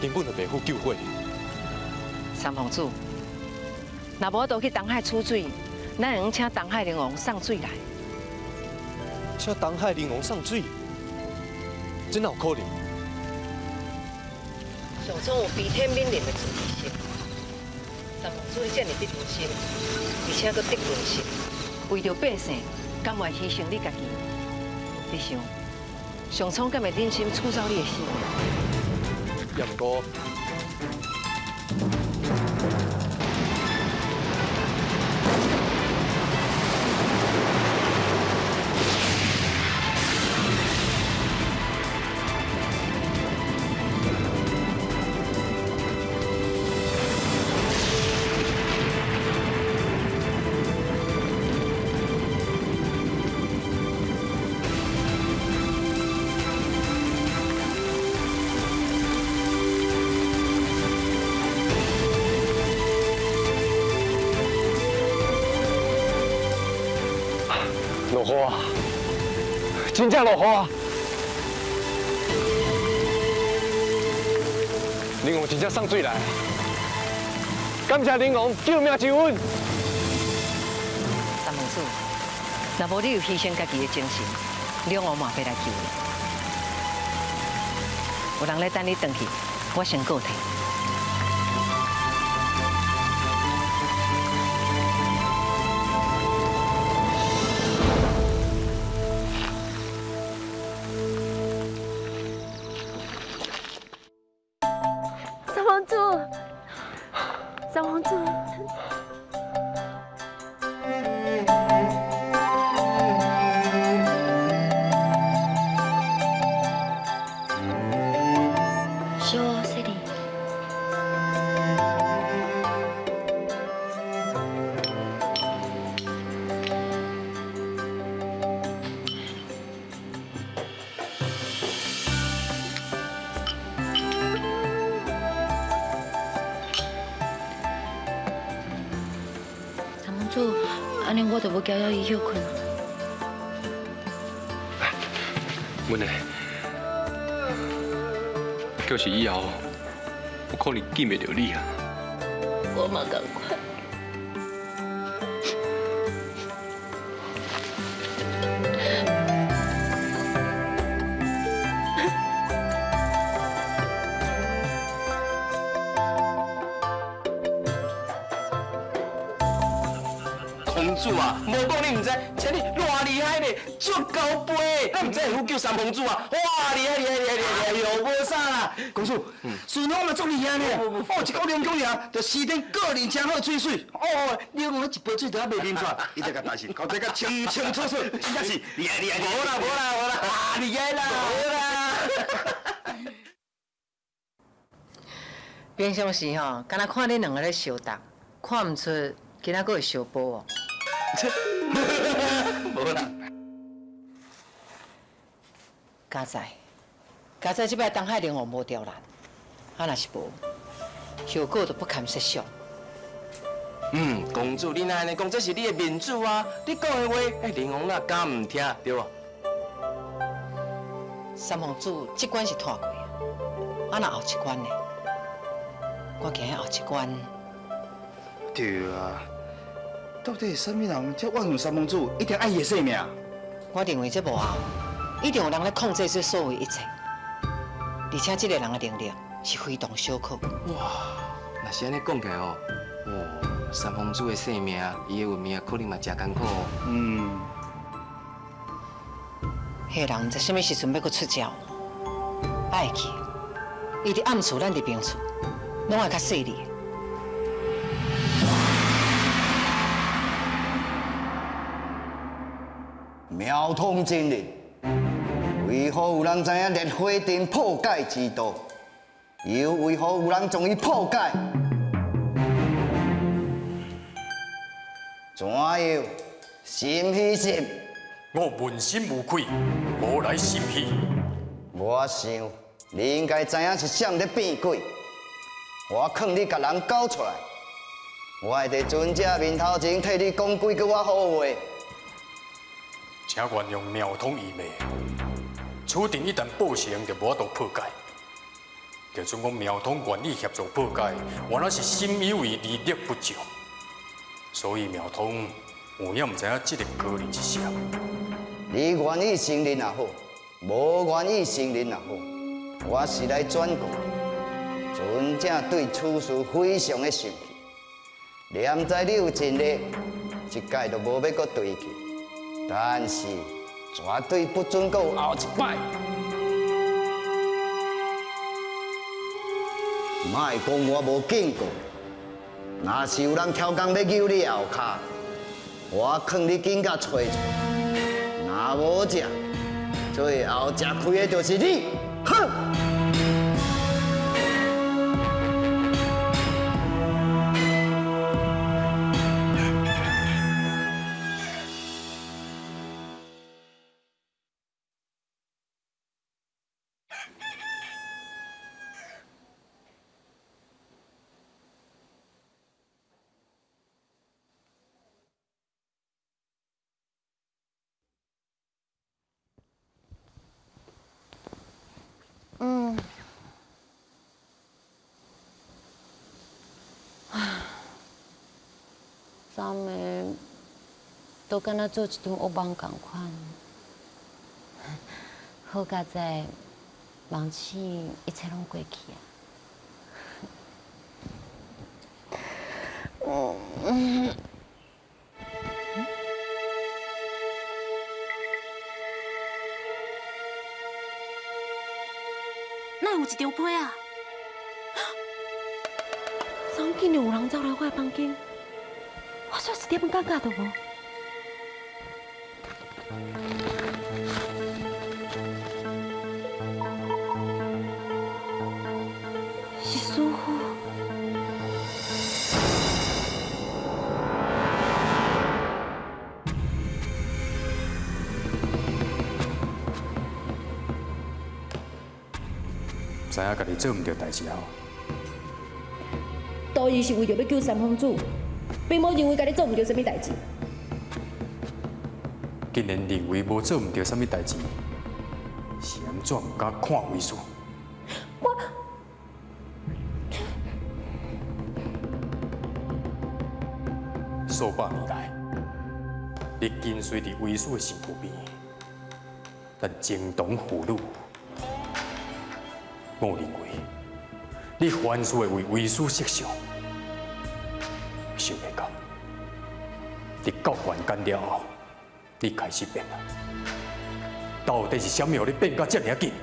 根本就袂赴救火。三公主，若无法度去东海取水，咱会用请东海灵王送水来。请东海灵王送水，这哪有可能？上苍有悲天悯人的慈悲心，三公主你这尔得人心，而且阁得人心，为著百姓，甘愿牺牲你家己。你想，上苍敢会忍心取走你的性命？也毋过。落雨啊！真正落雨啊！灵王真正送水来，感谢灵王救命之恩。三王子，若无你有牺牲家己的精神，龙王嘛欲来救你。有人咧等你转去，我先告退。三王子，三王子。小细腻。三王子，按呢我就欲交予伊歇睏。文的，就是以后，我可能见袂著你啊。我嘛仝款。公主啊，無講你毋知，這你偌厲害咧，足夠飛，咱毋知會救三公主啊！哇，厲害厲害厲害厲害！哎呦，無啥啦，公主，孫王嘛足厲害呢，哦，一個兩公爾，就司天個人真好吹水，哦，你講一杯水都還袂啉出來，伊就共代志交代甲清清楚楚，真正是厲害厲害！無啦無啦無啦，啊厲害啦，無啦。平常時吼，敢若看恁兩个咧相鬥，看毋出今仔閣會相報哦。無啦。佳哉，佳哉，這擺東海龍王無刁難，啊若是無，後果就不堪設想。嗯，公主，你若按呢講，這是你的面子啊！你講的話，哎，龍王哪敢毋聽，對無？三王子這關是脫過，啊若後一關呢？我驚後一關。對啊，到底是啥物人遮怨恨三王子，一定愛伊的性命？我認為這幕後一定有人咧控制這所有一切，而且這個人的能力是非同小可。哇，若是按呢講起來哦，哦，三王子的性命，伊的運命可能嘛誠艱苦哦。嗯。彼个人毋知啥物時陣欲閣出招，愛記，伊佇暗處，咱佇明處，攏愛較細膩。苗通真人，為何有人知影烈火陣破解之道？又為何有人將伊破解？怎樣？心虛心？我問心無愧，無來心虛。我想你應該知影是啥咧變鬼。我勸你共人交出來，我會佇尊者面頭前替你講幾句仔好話。請原諒苗通愚昧，此陣一旦報成，就無法度破解。就算講苗通願意協助破解，原來是心有餘而力不足，所以苗通有影毋知影這个高人是誰。你願意承認也好，無願意承認也好，我是來轉告，尊者對此事非常的生氣。念在你有盡力，這擺就無欲閣追究。但是絕對不准閣有後一擺。莫講我無警告，若是有人超工欲揪你後跤，我勸你緊共揣出。若無者，最後食虧的就是你。哼！三个都敢若做一场噩梦仝款。好佳哉，梦醒一切拢过去啊。嗯。哪有一张被啊？昨竟然有人走来我的房间，我煞一点感觉都无。是师父。知影家己做毋对代志后，徒儿是为著欲救三皇子，并无认为家己做毋对啥物代志。既然认为无做毋对啥物代志，是按怎毋敢看为师？我数百年来，你紧随伫为师的身躯边，咱情同父女。我认为你凡事会为为师设想，想袂到，伫到凡间了后，你开始变了。到底是啥物予你变甲这尔紧？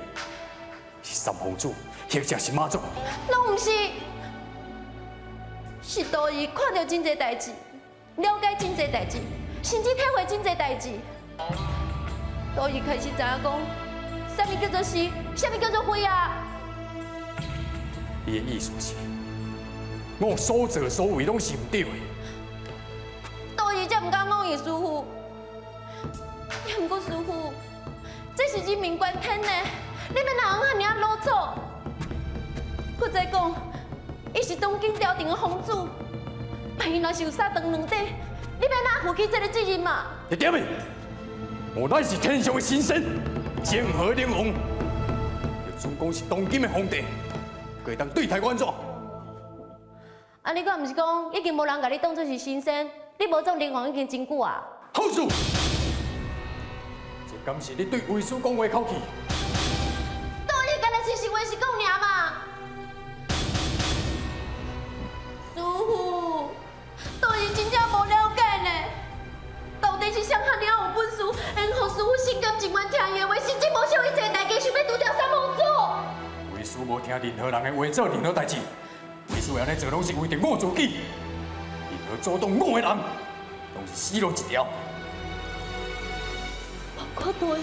是三皇子，或者是妈祖？拢毋是，是徒儿看著真济代志，了解真济代志，甚至体会真济代志。徒儿开始知影讲，啥物叫做是，啥物叫做非啊！你的意思是，我所作所为拢是毋对的。徒儿才毋敢讲伊师父，也毋过师父，这是人命关天呢，你欲哪通遐尔鲁莽？阁再讲，伊是当今朝廷的皇子，万一若是有三长两短，你欲哪负起这个责任嘛？你点的？我乃是天上的神仙，泾河龙王，就准讲是当今的皇帝。会当对待我按怎？啊，你敢毋是讲已经无人共你当作是神仙？你无做灵王已经真久啊！好事，这敢是你对为师讲话口气？徒儿敢若是实话实讲尔嘛？师父，徒儿真正无了解呢，到底是啥遐尔有本事，会予师父心甘情愿听伊的话，甚至无惜一切代价，想欲除掉三皇子？为师无听任何人的话做任何代志，为师会按呢做，拢是为著我自己。任何阻挡我的人，拢是死路一条。包括徒儿。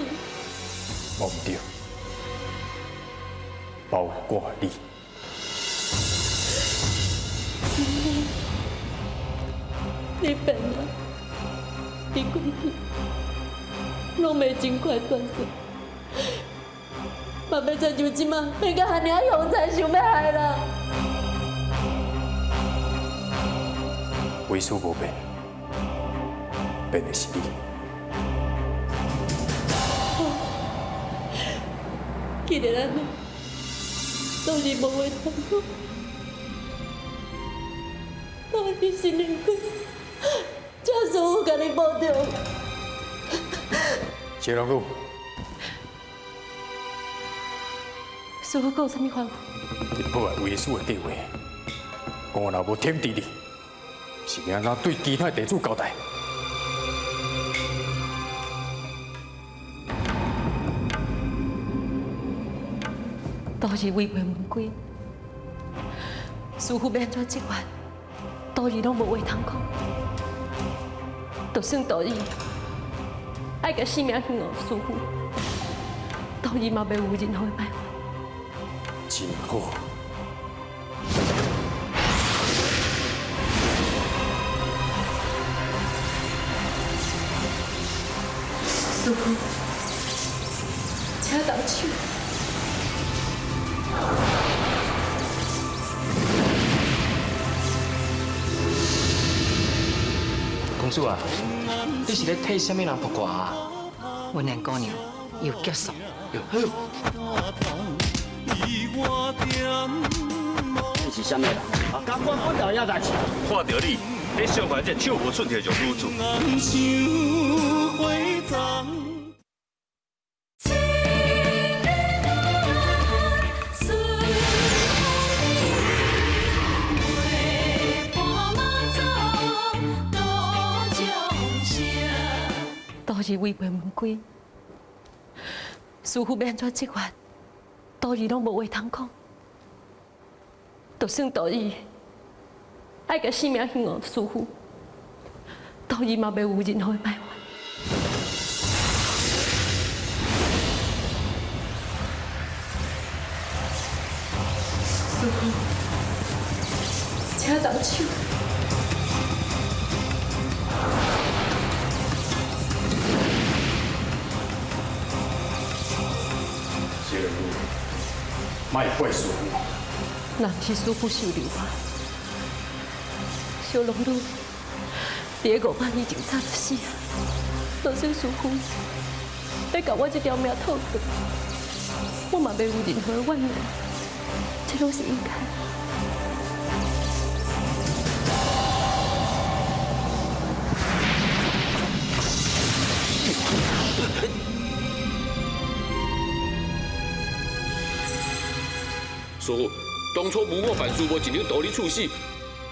无毋对，包括你。你变了，你过去拢袂真快断舍。嘛欲亲像这马变甲遐尔凶残，想欲害人。为师无变，变的是你。既然按呢，徒儿无话通讲，徒儿心里过，请师父共你保重。谢龙女。师父阁有啥物吩咐？你破坏为师的计划，我若无挺伫你，是欲按怎对其他弟子交代？徒儿违背门规，师父欲按怎责罚，徒儿拢无话通讲。就算徒儿爱共性命献予师父，徒儿嘛袂有任何的办法。真好。师父，请动手。公主啊，你是咧替啥物人卜卦啊？文兰姑娘有结束。哟好。你是啥物人？啊，敢管本道遐代志？看著你，你伤害这手无寸铁的女子。都是违背门规，师父欲按怎执法，徒儿拢无话通讲。就算徒儿爱共性命献予师父，徒儿嘛袂有任何的埋怨。师父，请动手。小龙女，莫怪师父。若毋是师父收留我，小龙女伫咧500年前早就死啊！就算师父欲共我这条命讨断，我嘛袂有任何怨言，这拢是应该。师父，当初无我办事无尽力道理处死，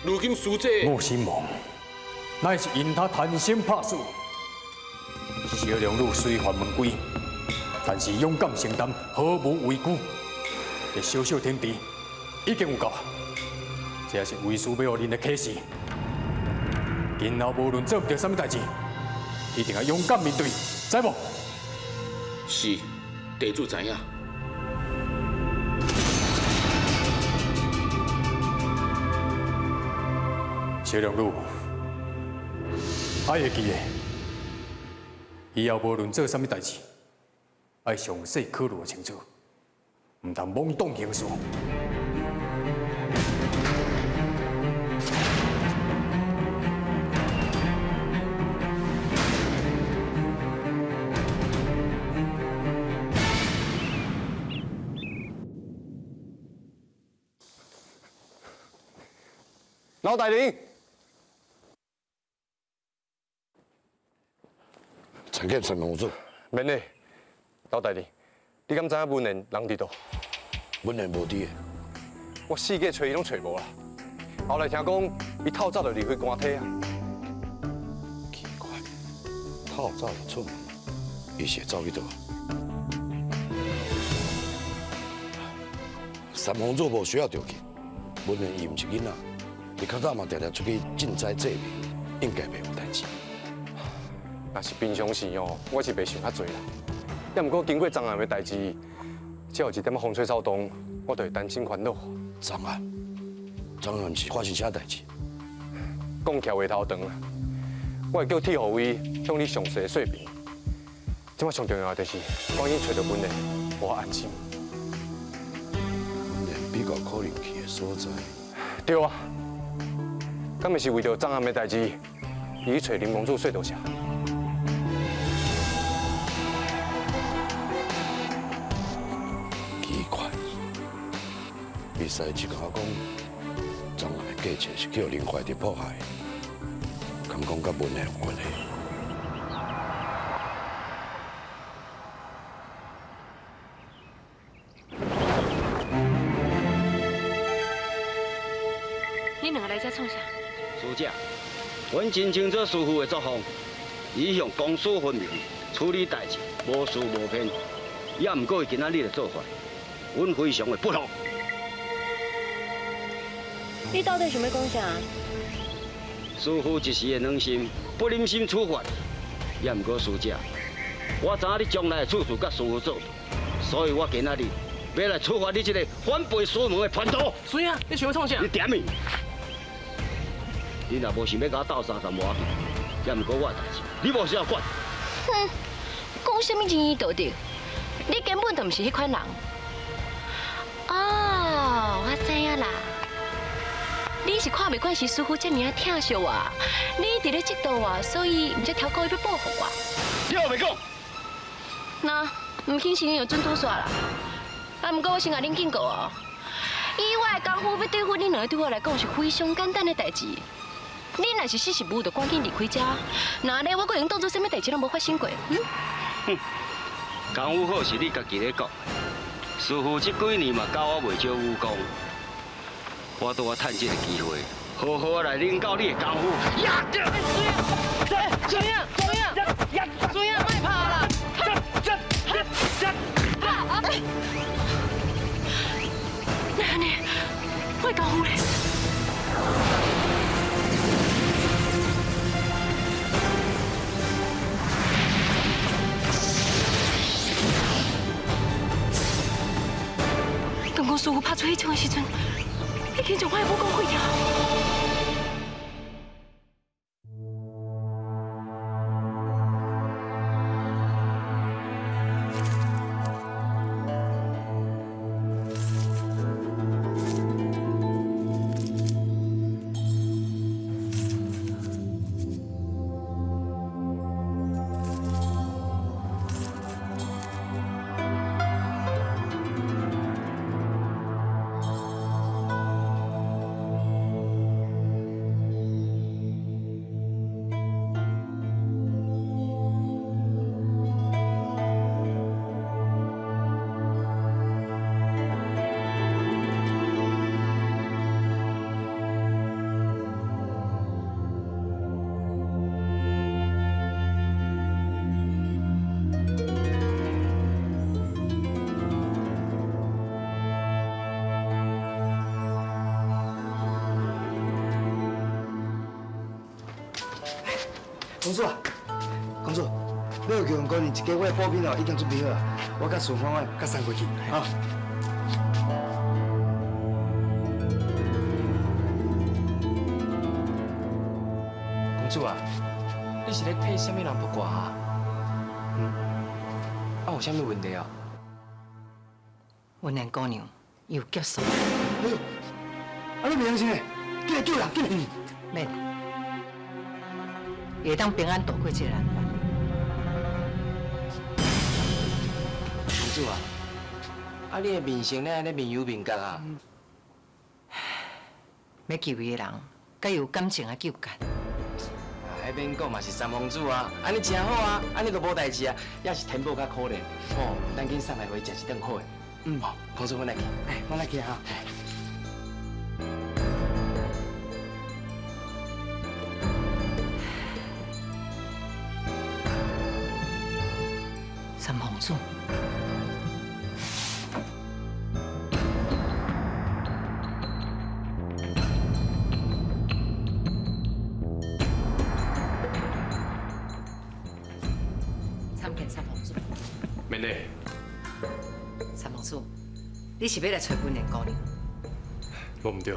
如今师姐我心亡，乃是因他贪生怕死。小龙女虽犯门规，但是勇敢承担，毫无畏惧。这小小天地已经有够，这也是为师欲予恁的启示。今后无论做毋著啥物代志，一定要勇敢面对，知无？是，地主知影。小龙女，爱会记得，以后无论做啥物代志，爱详细考虑清楚，毋通懵懂行事。老大人。参见三公子。免礼，老大人，你敢知影文贤人伫佗？文贤无伫。我四界揣伊拢揣无啦。后来听讲，伊透早就离开官体啊。奇怪，透早就出门，伊是会走去佗？三公子无需要着急，文贤伊毋是囡仔，伊较早嘛定定出去赈灾济贫，应该袂有代志。若是平常时哦，我是袂想遐济啦。也毋过经过张案的代志，只要有一点仔风吹草动，我就会担心烦恼。张案？张案是发生啥代志？讲起来话头长啦，我会叫铁护卫向你详细说明。这摆上重要的就是赶紧揣著文贤，我安心。文贤比较可能去的所在。对啊，敢袂是为著张案的代志，伊去揣林公子说道社？密使只共我讲，张案的计策是叫林怀德破坏，敢讲佮文贤有关系？你两个来遮创啥？师姐，阮真清楚师父的作风，伊向公私分明，处理代志无私无偏。也毋过伊今仔日的做法，阮非常的不服。你到底想欲讲啥？师父一时的软心，不忍心处罚。也毋过师姐，我知影你将来的处事佮师父做，所以我今仔日欲来处罚你这个反背师门的叛徒。师兄，你想欲创啥？你点伊！你若无想欲佮我斗相共，无要紧。也毋过我的代志，你无需要管。哼，讲啥物仁义道德？你根本就毋是彼款人。哦，我知影啦。你是看袂惯是师父这尔仔疼惜我，你伫咧嫉妒我，所以毋才挑故意欲报复我。你话袂讲。那毋肯承认就准拄煞啦。啊，毋过我先共恁警告哦，以我的功夫欲对付恁两个，对我来讲是非常简单的代志。你若是四十步，就趕緊離開遮。那咧，我閣會當做啥物代誌攏無發生過。嗯？哼，功夫好是你家己咧講，師父這幾年嘛教我袂少武功，我拄仔趁這個機會，好好來領教你的功夫。呀！小英，小英，小英，莫拍啦！哪按呢？我的功夫咧？当讲师父拍出彼枪的时阵，已經將我的武功廢掉。公主啊，公主，你有叫过年一家伙的补品哦，已經準備好啊，我佮順風的，佮送過去，哈。公主啊，你是咧替啥物人卜卦啊？嗯，啊有啥物問題啊？文蘭姑娘有劫數。哎呦，啊你袂相信的？緊來救人，緊來！免，會當平安渡過這個難關。公主啊，啊你的面色哪按呢面憂面覺啊？欲救伊的人，佮有感情的糾結。彼免講嘛是三公主啊，按呢真好啊，按呢就無代誌啊，也是天寶較可憐，吼，咱緊送來予伊食一頓好的。嗯，好，公主，阮來去，哎，阮來去哈。三公主。參見三公主。免禮。三公主，你是欲來揣文蓮姑娘？無毋對，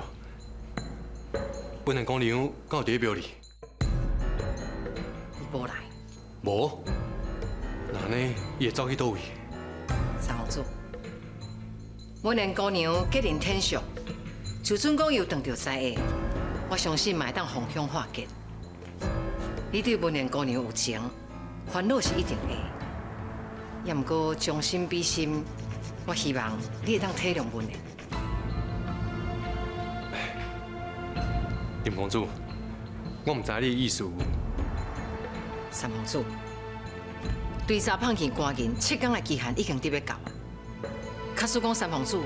文蓮姑娘敢有佇咧廟裡？伊無來。無？那按呢，伊會走去佗位？三公主，文蓮姑娘吉人天相，就算講伊有撞著災厄，我相信嘛會當逢凶化吉。你對文蓮姑娘有情，煩惱是一定會。也毋過將心比心，我希望你會當體諒文蓮。林公主，我毋知你的意思。三公主，追查放棄官人七天的期限已經佇欲到啊。假使講三公主，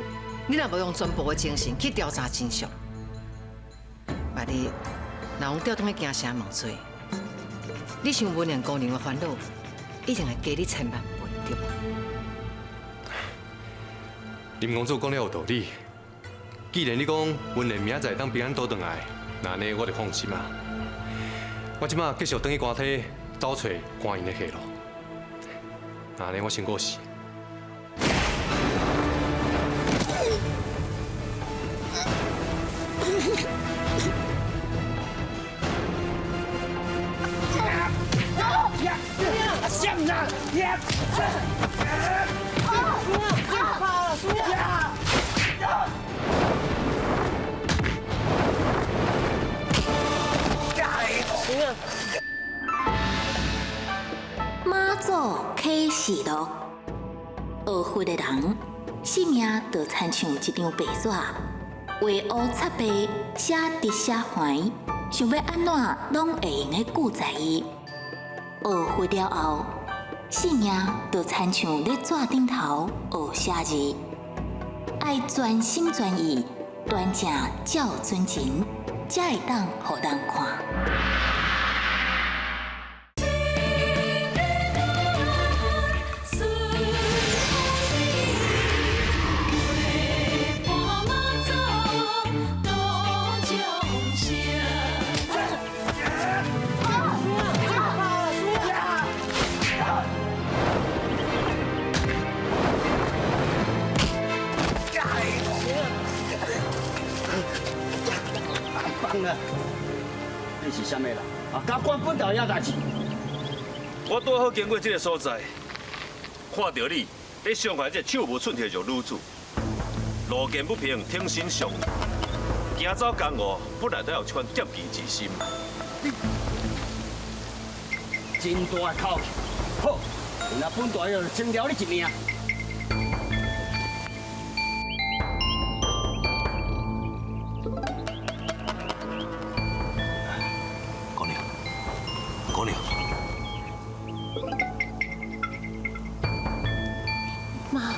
你若無用全部的精神去調查真相，萬一若予調轉去京城問罪，你想文蓮姑娘的煩惱，一定會加你千萬倍，對無？林公主講得有道理。既然你講文蓮明仔載會當平安倒轉來，那按呢我就放心啊。我這馬繼續轉去官體走揣官人的下落。那按呢我先過身。媽祖啟示錄，學佛的人，性命就親像一張白紙，畫烏擦白，寫直寫橫，想欲按怎攏會用得記載伊。學佛了後，性命就親像咧紙頂頭學寫字，愛全心全意、端正照準繩，才會當予人看。你是啥物人？啊，敢管本大爷代志？我拄好经过这个所在，看到你咧伤害这手无寸铁的女子，路见不平，挺身相助，行走江湖本来都有这款侠义之心。你真大口气，好，那本大爷就先饶你一命。姑娘，姑娘，妈，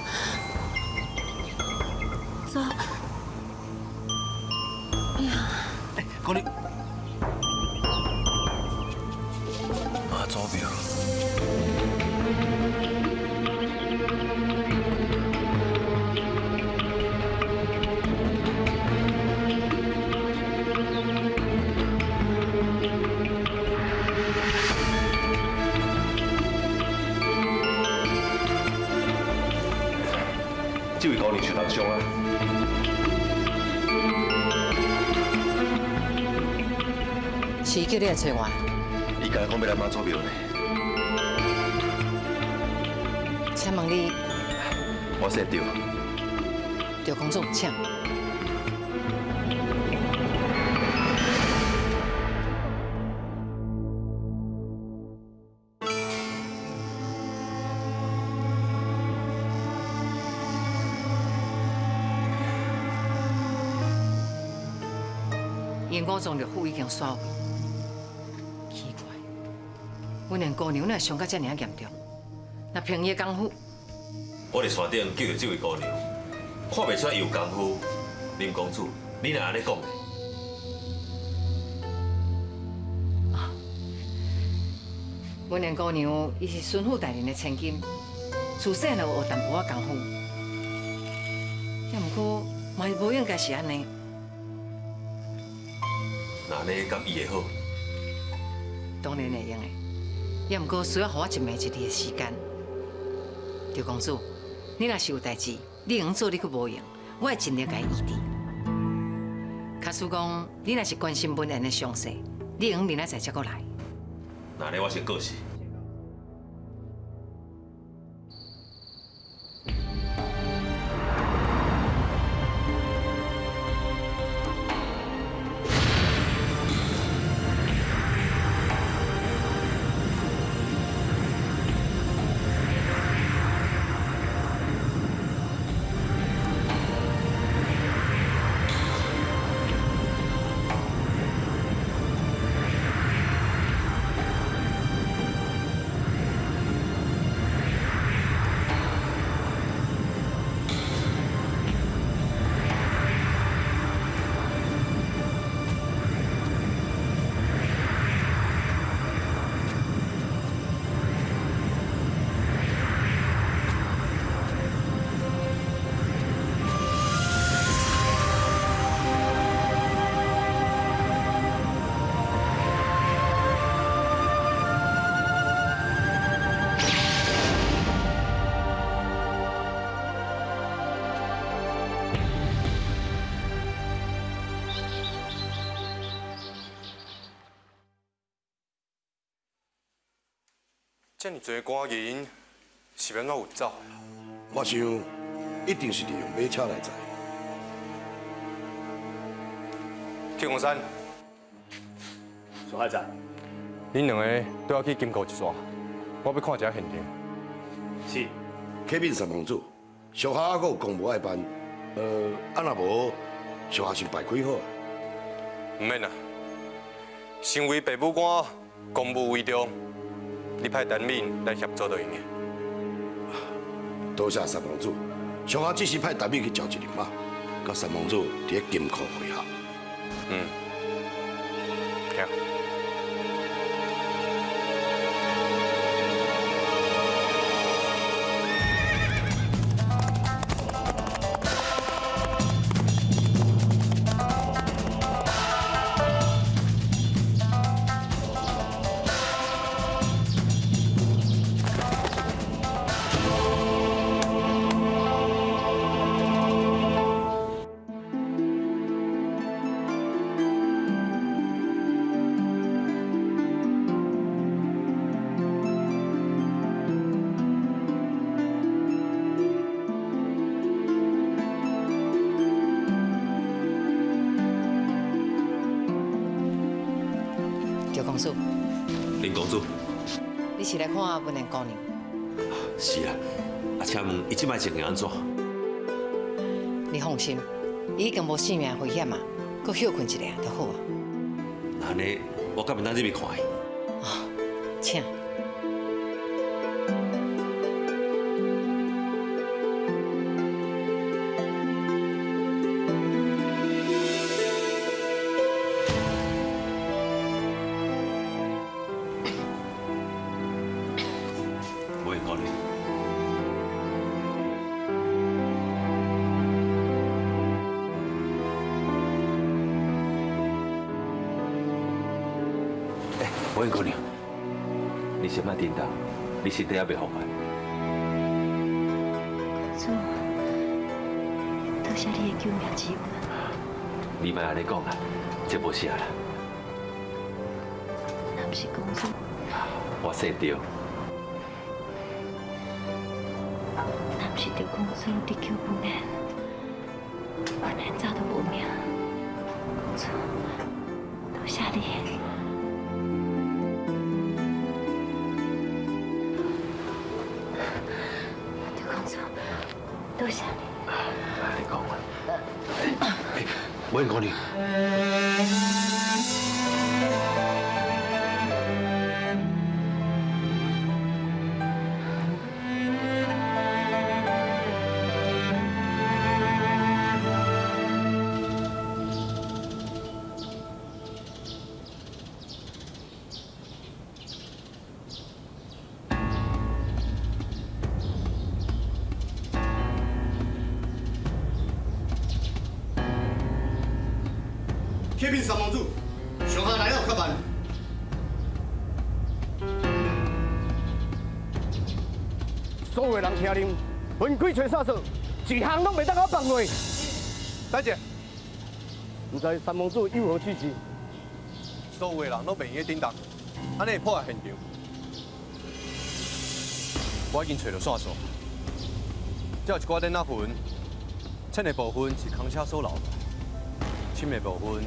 走。哎呀，姑娘，妈祖庙。这位姑娘受重伤啊！是叫你来找我？伊敢讲欲来妈祖庙呢？请问你？我姓赵。赵公子，请。因五脏六腑已经散位，奇怪，阮连姑娘哪会伤甲遮尔啊严重？若凭伊的功夫，我伫山顶救著这位姑娘，看袂出伊有功夫。林公子，你哪按呢讲的？阮连姑娘伊是巡抚大人的千金，自细就学淡薄仔功夫，也毋过嘛无应该是按呢。那按呢敢医会好？当然会用的，也毋过需要予我一暝一日的时间。赵公子，你若是有代志，你会用做你阁无闲，我会尽力共伊医治。假使讲你若是关心文言的伤势，你会用明仔载才阁来。那按呢我先告辞。遮尔济官人是欲按怎运走？我想一定是利用马车来载。铁公山，苏海仔，恁两个缀我去金库一逝，我欲看一下现场。是。启禀三公子，属下还阁有公务爱办，啊若无，属下先拜开好。毋免啦，身为父母官，公务为重，你派陈敏来协助就用的。多谢三王子，上下只是派陈敏去召集人马，佮三王子伫咧金库会合。嗯，听。赵公子，林公主，你是来看文莲姑娘？是啊，啊，请问伊这摆情形按怎？你放心，伊已经无性命危险啊，阁歇睏一下就好啊。按呢，我敢会当入去看伊？哦，请。文莲姑娘。欸，文姑娘，你先莫叮当，你身体还袂好啊？公主，多谢你的救命之恩。你莫按呢讲啦，这无啥啦。若毋是公主，我姓赵。若毋是赵公主你救文莲，文莲早都无命。公主，多谢你。赵公主，多谢你。你讲啊。欸，文姑娘。启禀三王子，上下来了较慢。所有人听令，分开揣线索，一项拢袂当我放过。等者，毋知三王子有何指示？所有的人拢袂用得叮当，按呢会破坏现场。我已经揣到线索，这有一寡链仔痕，浅的部分是空车所留的，深的部分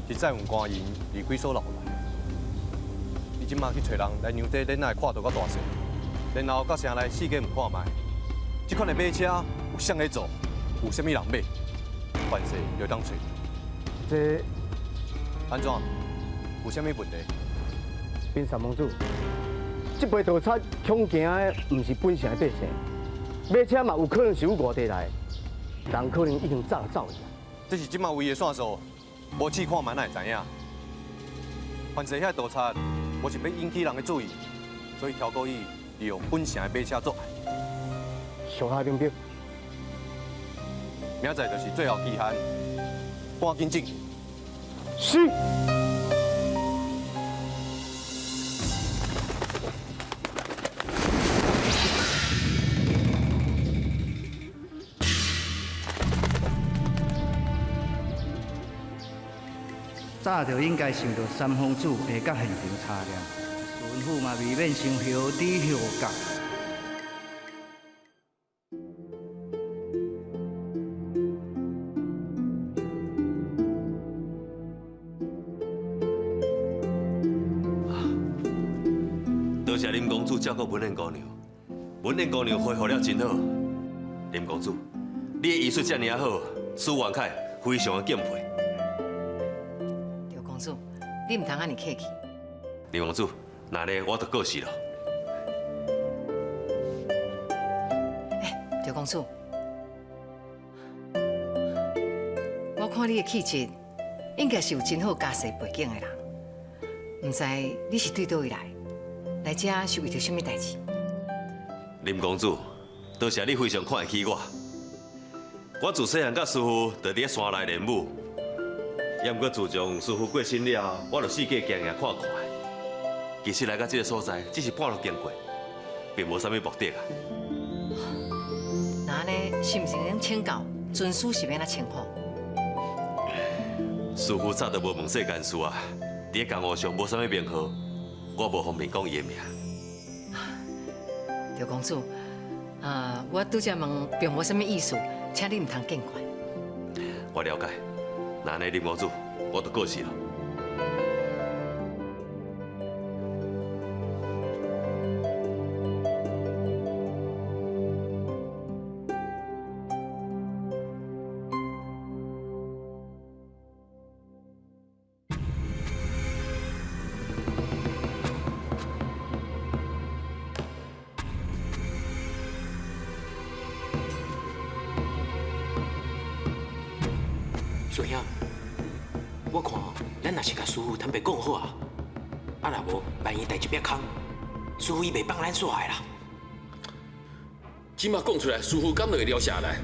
是载运官员离开所留的。你这马去揣人来量这链仔的宽度佮大细，然后到城内四界问看觅，这款的马车有啥咧做，有啥物人买，凡事就当揣。这按怎？有啥物问题？禀三王子，这批盗贼恐惊的毋是本城的百姓，马车嘛有可能是由外地来的，人可能已经早走去。这是这马唯一的线索，无试看觅哪会知影。凡是遐盗贼，无是欲引起人的注意，所以挑故意利用本城的马车作案。属下明白。明仔载就是最后期限，赶紧进。是。早就应该想到三皇子会佮现场查验，巡抚嘛未免伤后知后觉。多谢林公子照顾文燕姑娘，文燕姑娘恢复了真好。林公子，你的医术这尔好，苏元凯非常的敬佩。赵公子，你毋通按呢客氣。林公子，那呢我就過世了。趙公子，我看你的氣質，應該是有真好家世背景的人。毋知你是對佗位來，來這是為著啥物代誌？林公子，多謝你非常看得起我。我自細漢佮師父就佇咧山內練武，也毋過自從師父過身了後，我就四界行行看看。其實來到這個所在，只是半路經過，並無啥物目的啊。那按呢，是毋是能請教尊師是欲按怎稱呼？師父早就無問世間事啊，佇咧江湖上無啥物名號，我無方便講伊的名。趙公子，啊，我拄才問並無啥物意思，請你毋通見怪。我了解，那按呢林公子，我就過世了。師兄，我看咱若是共師父坦白講好啊，啊若無，萬一代誌變空，師父伊袂放咱煞的啦。這馬講出來，師父敢就會留下來？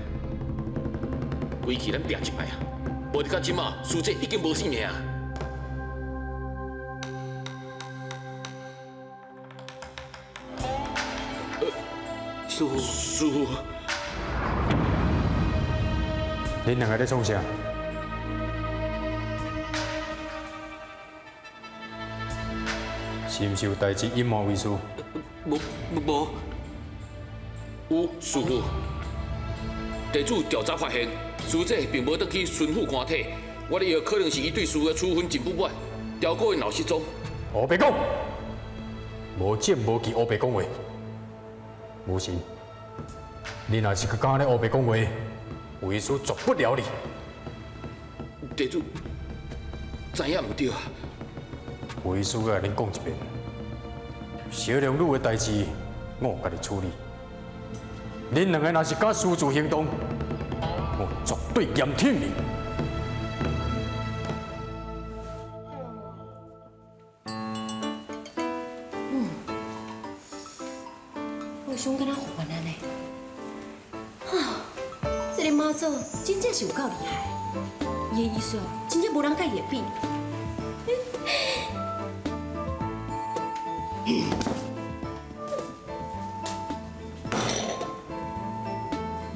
規氣咱拚一擺啊，無得到這馬，師姐已經無性命啊！師父，師父，恁兩个咧創啥？是毋是有代誌隱瞞為師？無無有，師父。地主調查發現，師姐並無轉去巡撫官體，我咧以為可能是伊對師父的處分真不滿，調過𪜶鬧失蹤。烏白講，無證無據，烏白講話。無神，你若是閣敢按呢烏白講話，為師絕不饒你。地主知影毋對啊？為師閣共恁講一遍，小龍女的代誌我家己處理。恁兩個若是敢私自行動，我絕對嚴懲你。嗯，我想敢若烦按呢。哈，這個媽祖真正是有夠厲害，伊的醫術真正無人佮伊會比。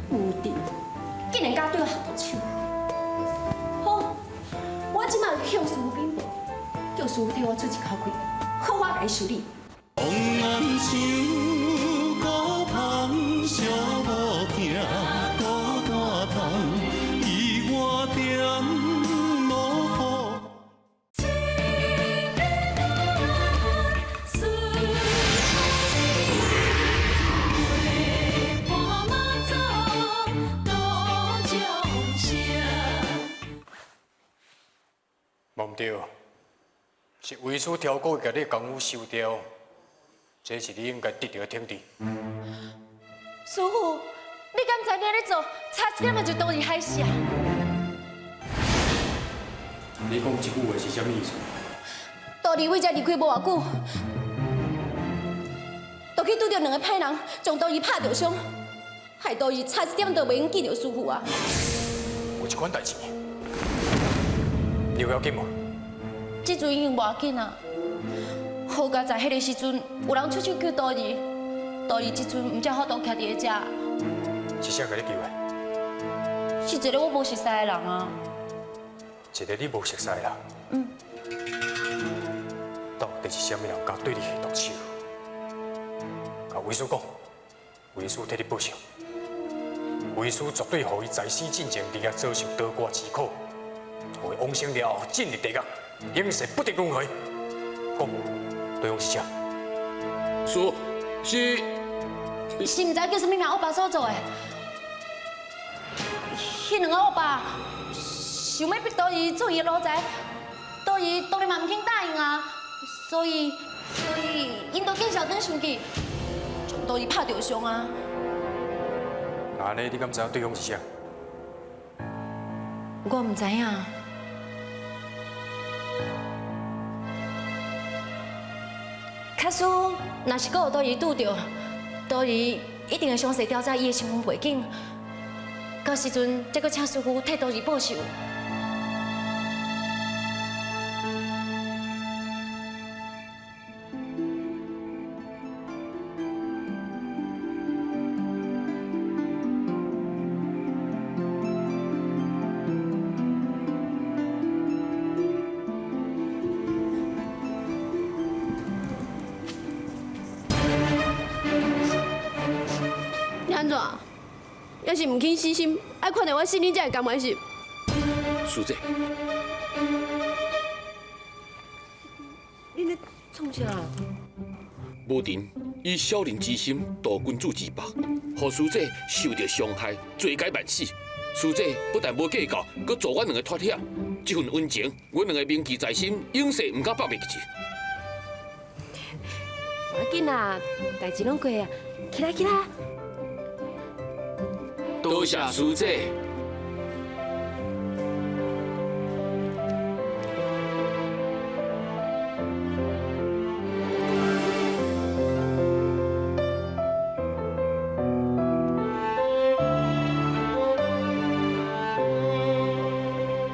有敵，竟然敢對我下毒手！好，我這馬向師父稟報，叫師父替我出一口氣，好我共伊修理。無毋對，是為師挑過共你功夫收掉，這是你應該得到的懲治。師父，你敢知你按呢做，差一點仔就墮入海死啊！你講這句話是啥物意思？徒兒為這離開無偌久，就去拄著兩个歹人，將徒兒拍著傷，害徒兒差一點就袂用見著師父啊！有這款代誌，你有要緊無？這陣已經無要緊啊！好佳哉彼个時陣有人出手救徒兒，徒兒這陣毋才有法度徛佇咧遮。是誰共你救的？是一个我無熟似的人啊。一个你無熟似的人？嗯。到底是啥物人敢對你下毒手？共為師講，為師替你報仇。為師絕對予伊在死進前，佇遐遭受刀割之苦，予伊往生了後進入地獄，永世不得輪迴。講，對方是誰？說，是。是毋知叫啥物名，惡霸所做的。彼兩个惡霸想欲逼徒兒做伊的奴才，徒兒多姨当然嘛毋肯答应啊，所以𪜶都见笑转生气，将多姨拍著伤啊。那按呢，你敢知影对方是啥？我毋知影。假使若是阁予多姨拄著，多姨一定会详细调查伊的身份背景，到时阵再阁请师傅替多姨报仇。你按怎？也是毋肯死心，爱看著我死你才会甘愿是？师姐，你咧创啥？无尘以小人之心度君子之腹，予师姐受著伤害，罪该万死。师姐不但无计较，阁助阮两个脱险，这份恩情，阮两个铭记在心，永世毋敢放袂记。无要紧啦，代志拢过啊，起来起来。多谢师姐。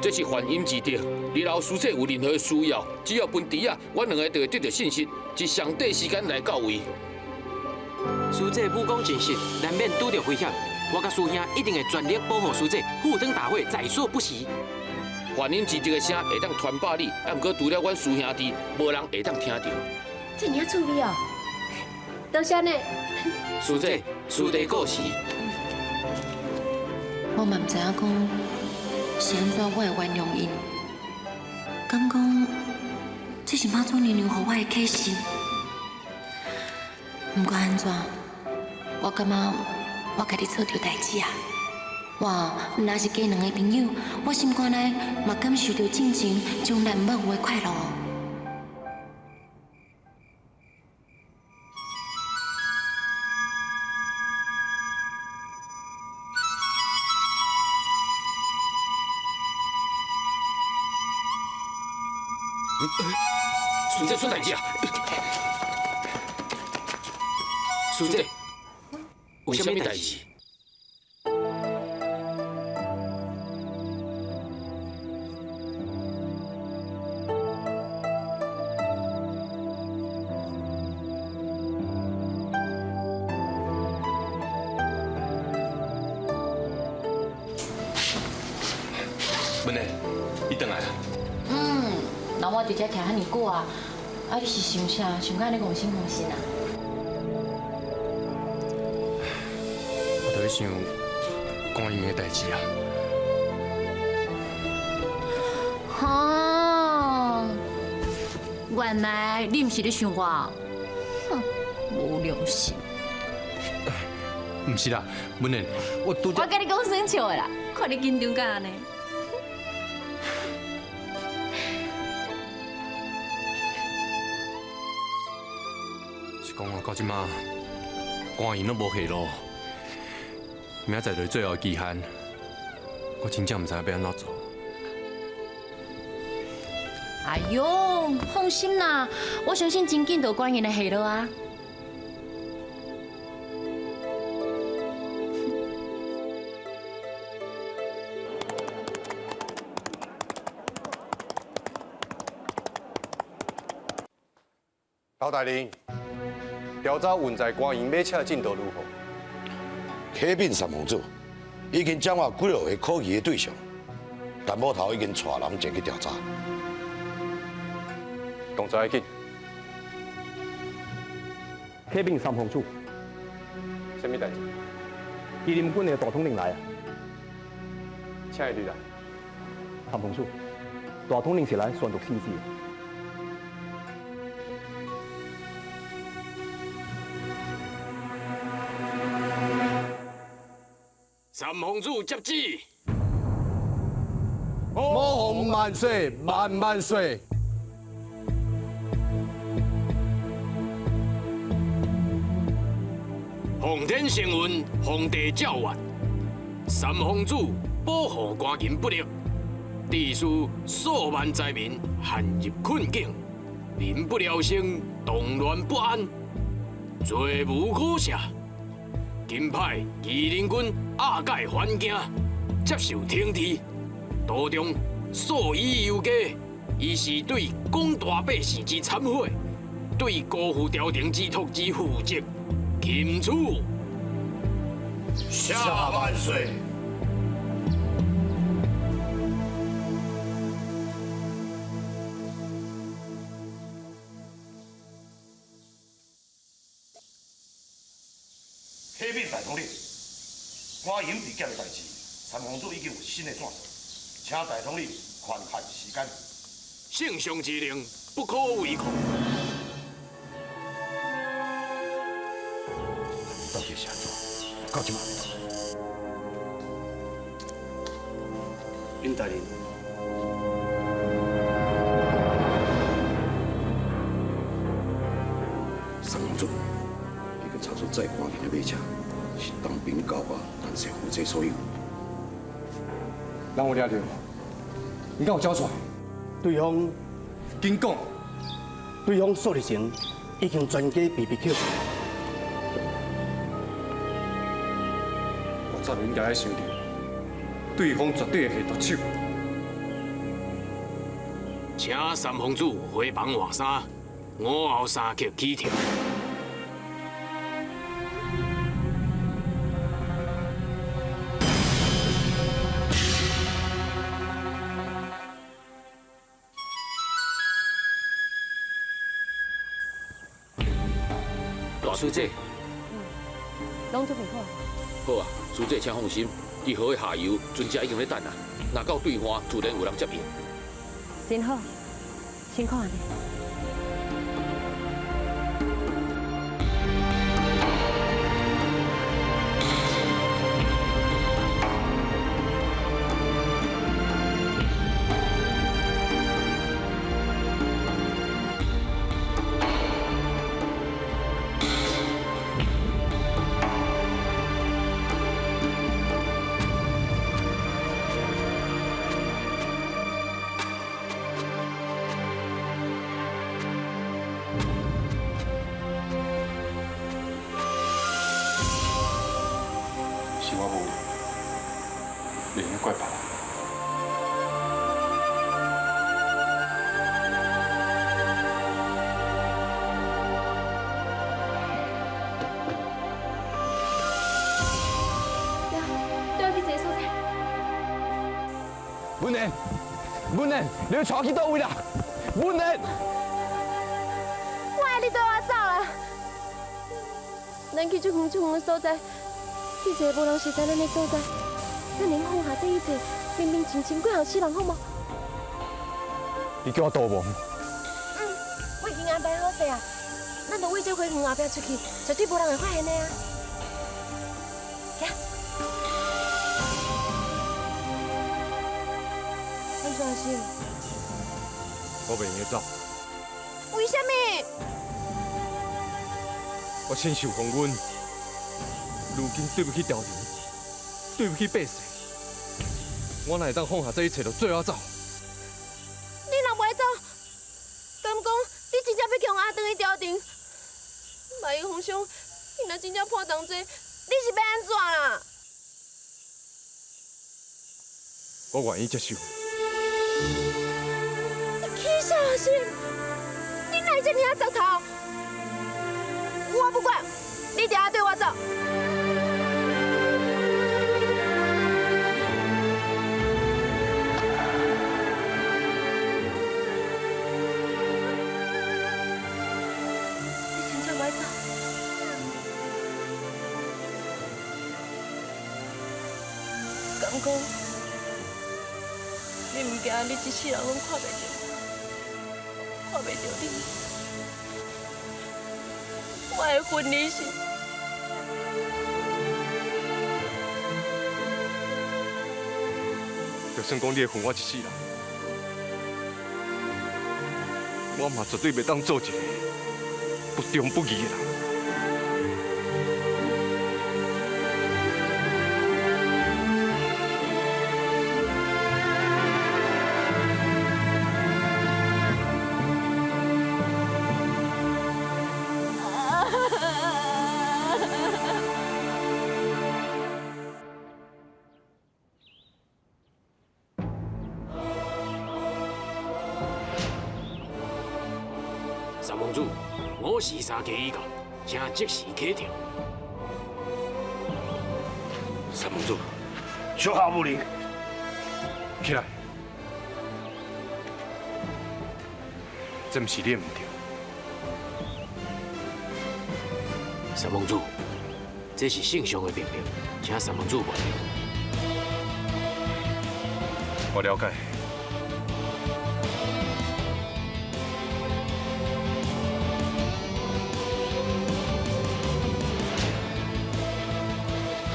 这是幻音之德，日后师姐有任何需要，只要分猪仔，阮两个就会得到信息，伫上短时间来到位。师姐武功尽失，难免拄著危险。我佮师兄一定会全力保护师姐，赴汤蹈火，在所不辞。幻音之德的声会当传百里，啊，毋过除了阮师兄弟，无人会当听著。这尔趣味哦，多谢呢。师姐，师弟过时。我嘛毋知影讲是按怎我会原谅𪜶，敢讲这是妈祖娘娘予我的启示。毋管按怎，我感觉我家己做著代志啊。我毋但是加两个朋友，我心肝内嘛感受著进前从来毋捌有的快乐。师姐出代志啊！师姐，有啥物代志？文丽，你转来啊？嗯，那我伫遮徛遐尔久啊，啊你是想啥？想到按呢戆神戆神啊？我就咧想官员的代志啊。哦，原来你毋是咧想我，哼，无良心！毋是啦，文丽，我拄我佮你讲耍笑的啦，看你紧张甲按呢。是讲啊，到这马，官员拢无下落，明仔载就是最后的期限，我真正毋知影欲按怎做。哎哟，放心啦，我相信真紧就有官员的下落啊。老大人，调查运载官员马车的进度如何？启禀三皇子，已经掌握几落个可疑的对象，陈捕头已经带人前去调查。动作要紧。启禀三皇子，啥物代志？麒麟军的大统领来啊！请伊入来。三皇子，大统领是来宣读圣旨的。三皇子接旨。五皇万岁，万万岁！奉天承运，皇帝诏曰：三皇子保护官人不力，致使数万灾民陷入困境，民不聊生，动乱不安，罪无可赦。今派仪林军押解还京，接受惩治。途中诉以尤加，伊是对广大百姓之忏悔，对辜负朝廷之托之负责，钦此。下万岁！启禀大统领，官营被劫的代志，三皇子已经有新的线索，请大统领宽限时间。圣上之令，不可违抗。到底是按怎？到这嘛未到。尹大人，三皇子已经查出载官人的马车是东平高华陈氏夫妻所有。人有掠著，你敢有交出来？对方紧讲，对方数日前已经全家被灭口。我早就应该爱想著，对方绝对会下毒手。请三皇子回房换衫，午后三刻起跳。大师姐，拢准备好。好啊，师姐请放心，伫河的下游，船只已经咧等啊。若到对岸，自然有人接应。真好，辛苦你。是我无礼，袂用怪别人。对，对，去一个所在。文莲，文莲，你要带我去佗位啦？文莲，我爱你缀我走啦。咱去足远足远的所在。去一个无人熟知咱的所在，咱连放下这一切，平平静静过予世人，好无？你叫我逃亡？嗯，我已经安排好势啊，咱就为这花园后壁出去，绝对无人会发现的啊。行。安怎是？我袂用得走。为什么？我亲受风阮。如今对不起朝廷，对不起百姓，我哪会当放下这一切就缀我走？你若袂走，敢讲你真正欲共押转去朝廷？万一皇上，伊若真正破同齐，你是欲按怎啦？我愿意接受。你起啥心？你哪会这尔仔石头？我不管，你定爱缀我走。讲，你毋惊你这世人拢看袂著，看袂著你，我会恨你是？就算讲你会恨我一世人，我嘛绝对袂当做一个不忠不义的人。三王子，5时3刻已到，请即时启程。三王子，小下无礼，起来，这毋是你的毋对。三王子，这是圣上的命令，请三王子原谅。我了解。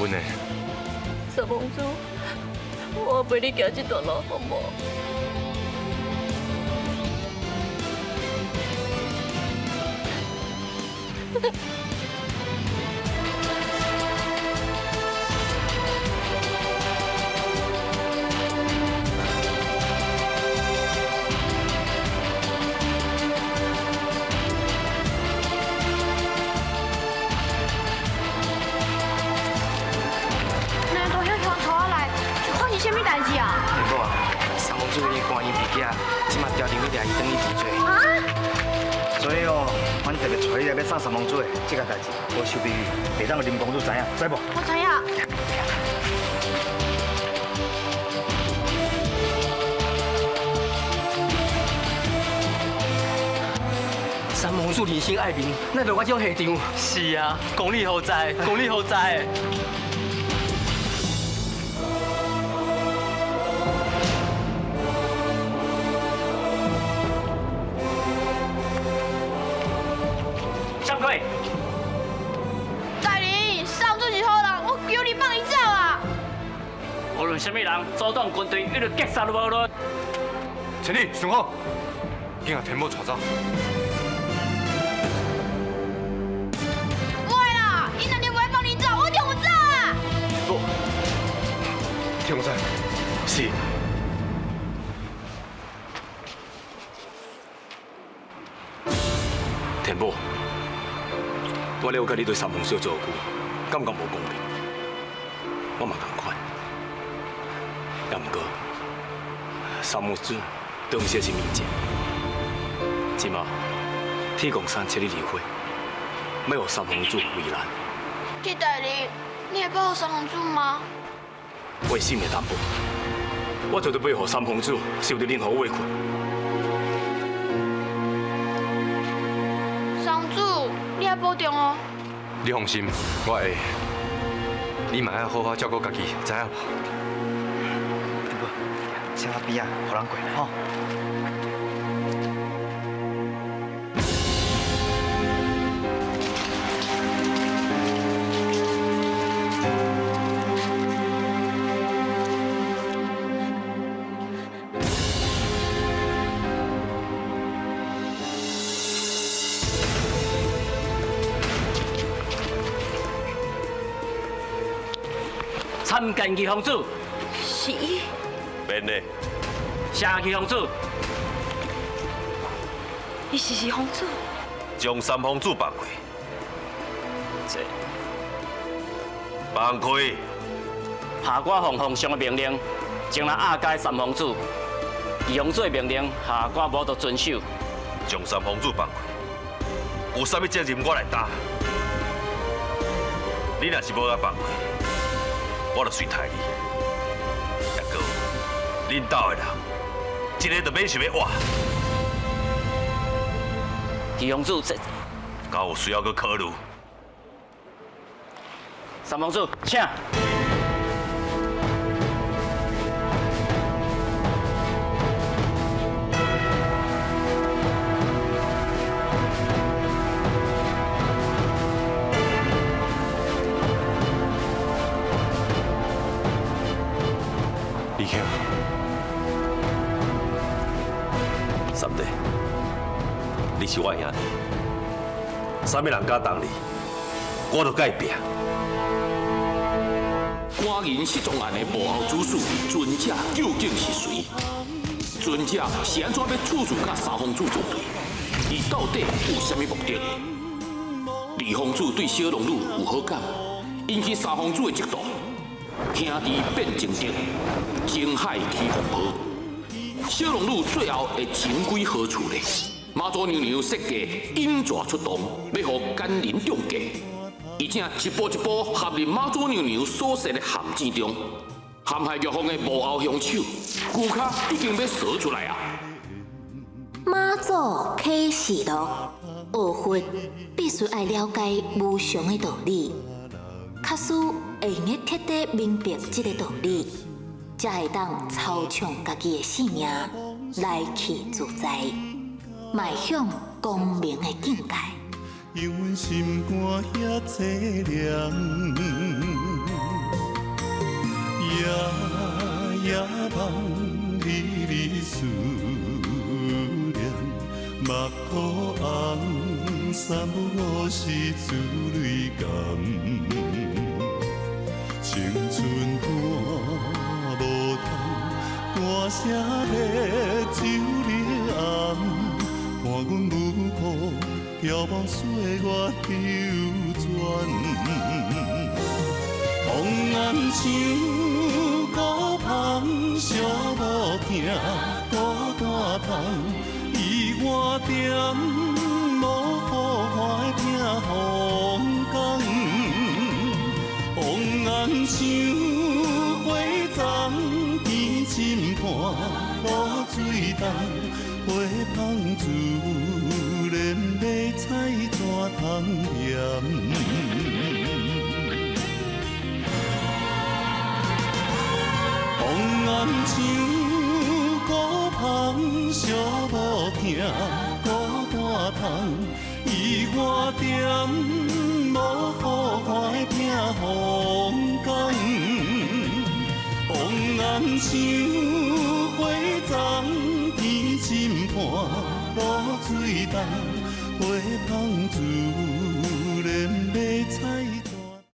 文呢？三王子，我陪你行这段路，好无？送三王子的这个代志，无收秘密，袂当予林公子知影，知无？我知影。三王子人生爱民，哪会我这种下场？是啊，公理何在？公理何在？大人，三主是好人，我求你放伊走啊！无论啥物人，阻挡军队，一律击杀无论。千里，顺好，紧共天母带走。袂啦，𪜶若是袂放你走，我就唔走啊！不，天公仔，是。天母，我了解你对三皇小做久，感觉无公平，我嘛仝款。也毋过，三皇子当时是面前，这马天公山千里离火，欲予三皇子为难。铁大人，你会保护三皇子吗？我性命担保，我绝对袂予三皇子受到任何委屈。三皇子，你爱保重哦。你放心，我会。你嘛爱好好照顾家己，知影无？车仔边仔，予人过吼。参见二皇子。是伊。免礼。谢二皇子。伊是二皇子。将三皇子放开。这。放开。下官奉皇上的命令，前来押解三皇子。二皇子的命令，下官无得遵守。将三皇子放开，有啥物责任我来担。你若是无爱放开，我就随刣你。抑阁，恁兜的人，一个都免想欲活。二皇子，这敢有需要阁考虑？三皇子，请。李强，三弟，你是我兄弟，啥物人敢动你，我就佮伊拼。官人失踪案的幕后主使，尊者究竟是谁？尊者是按怎欲处处佮三皇子作对？伊到底有啥物目的？二皇子对小龙女有好感，引起三皇子的嫉妒，兄弟变情敌，情海起风波。小龙女最后会情归何处呢？媽祖娘娘設計引蛇出洞，欲予奸人中計，而且一步一步陷入媽祖娘娘所設的陷阱中，陷害玉鳳的幕後兇手，龜跤已經欲趖出來啊！媽祖啟示錄，學佛必須愛了解無常的道理，假使會用得徹底明白這个道理，才會當操創家己的性命，來去自在，邁向光明的境界。讓阮心肝遐凄涼，夜夜夢你你思念，目眶紅，三不五時珠淚乾，青春伴無通，歌聲欲酒你暗，看阮舞步眺望歲月流轉。紅顏像孤芳，寂寞疼孤單痛，伊我踮無好看的避風港。紅顏像火鬃，天深伴露水重，花香自然欲采怎通嫌？紅顏像孤芳，寂寞疼孤單痛，伊我踮無好看的避風港。紅顏像火鬃，天深伴露水重，花香自然欲采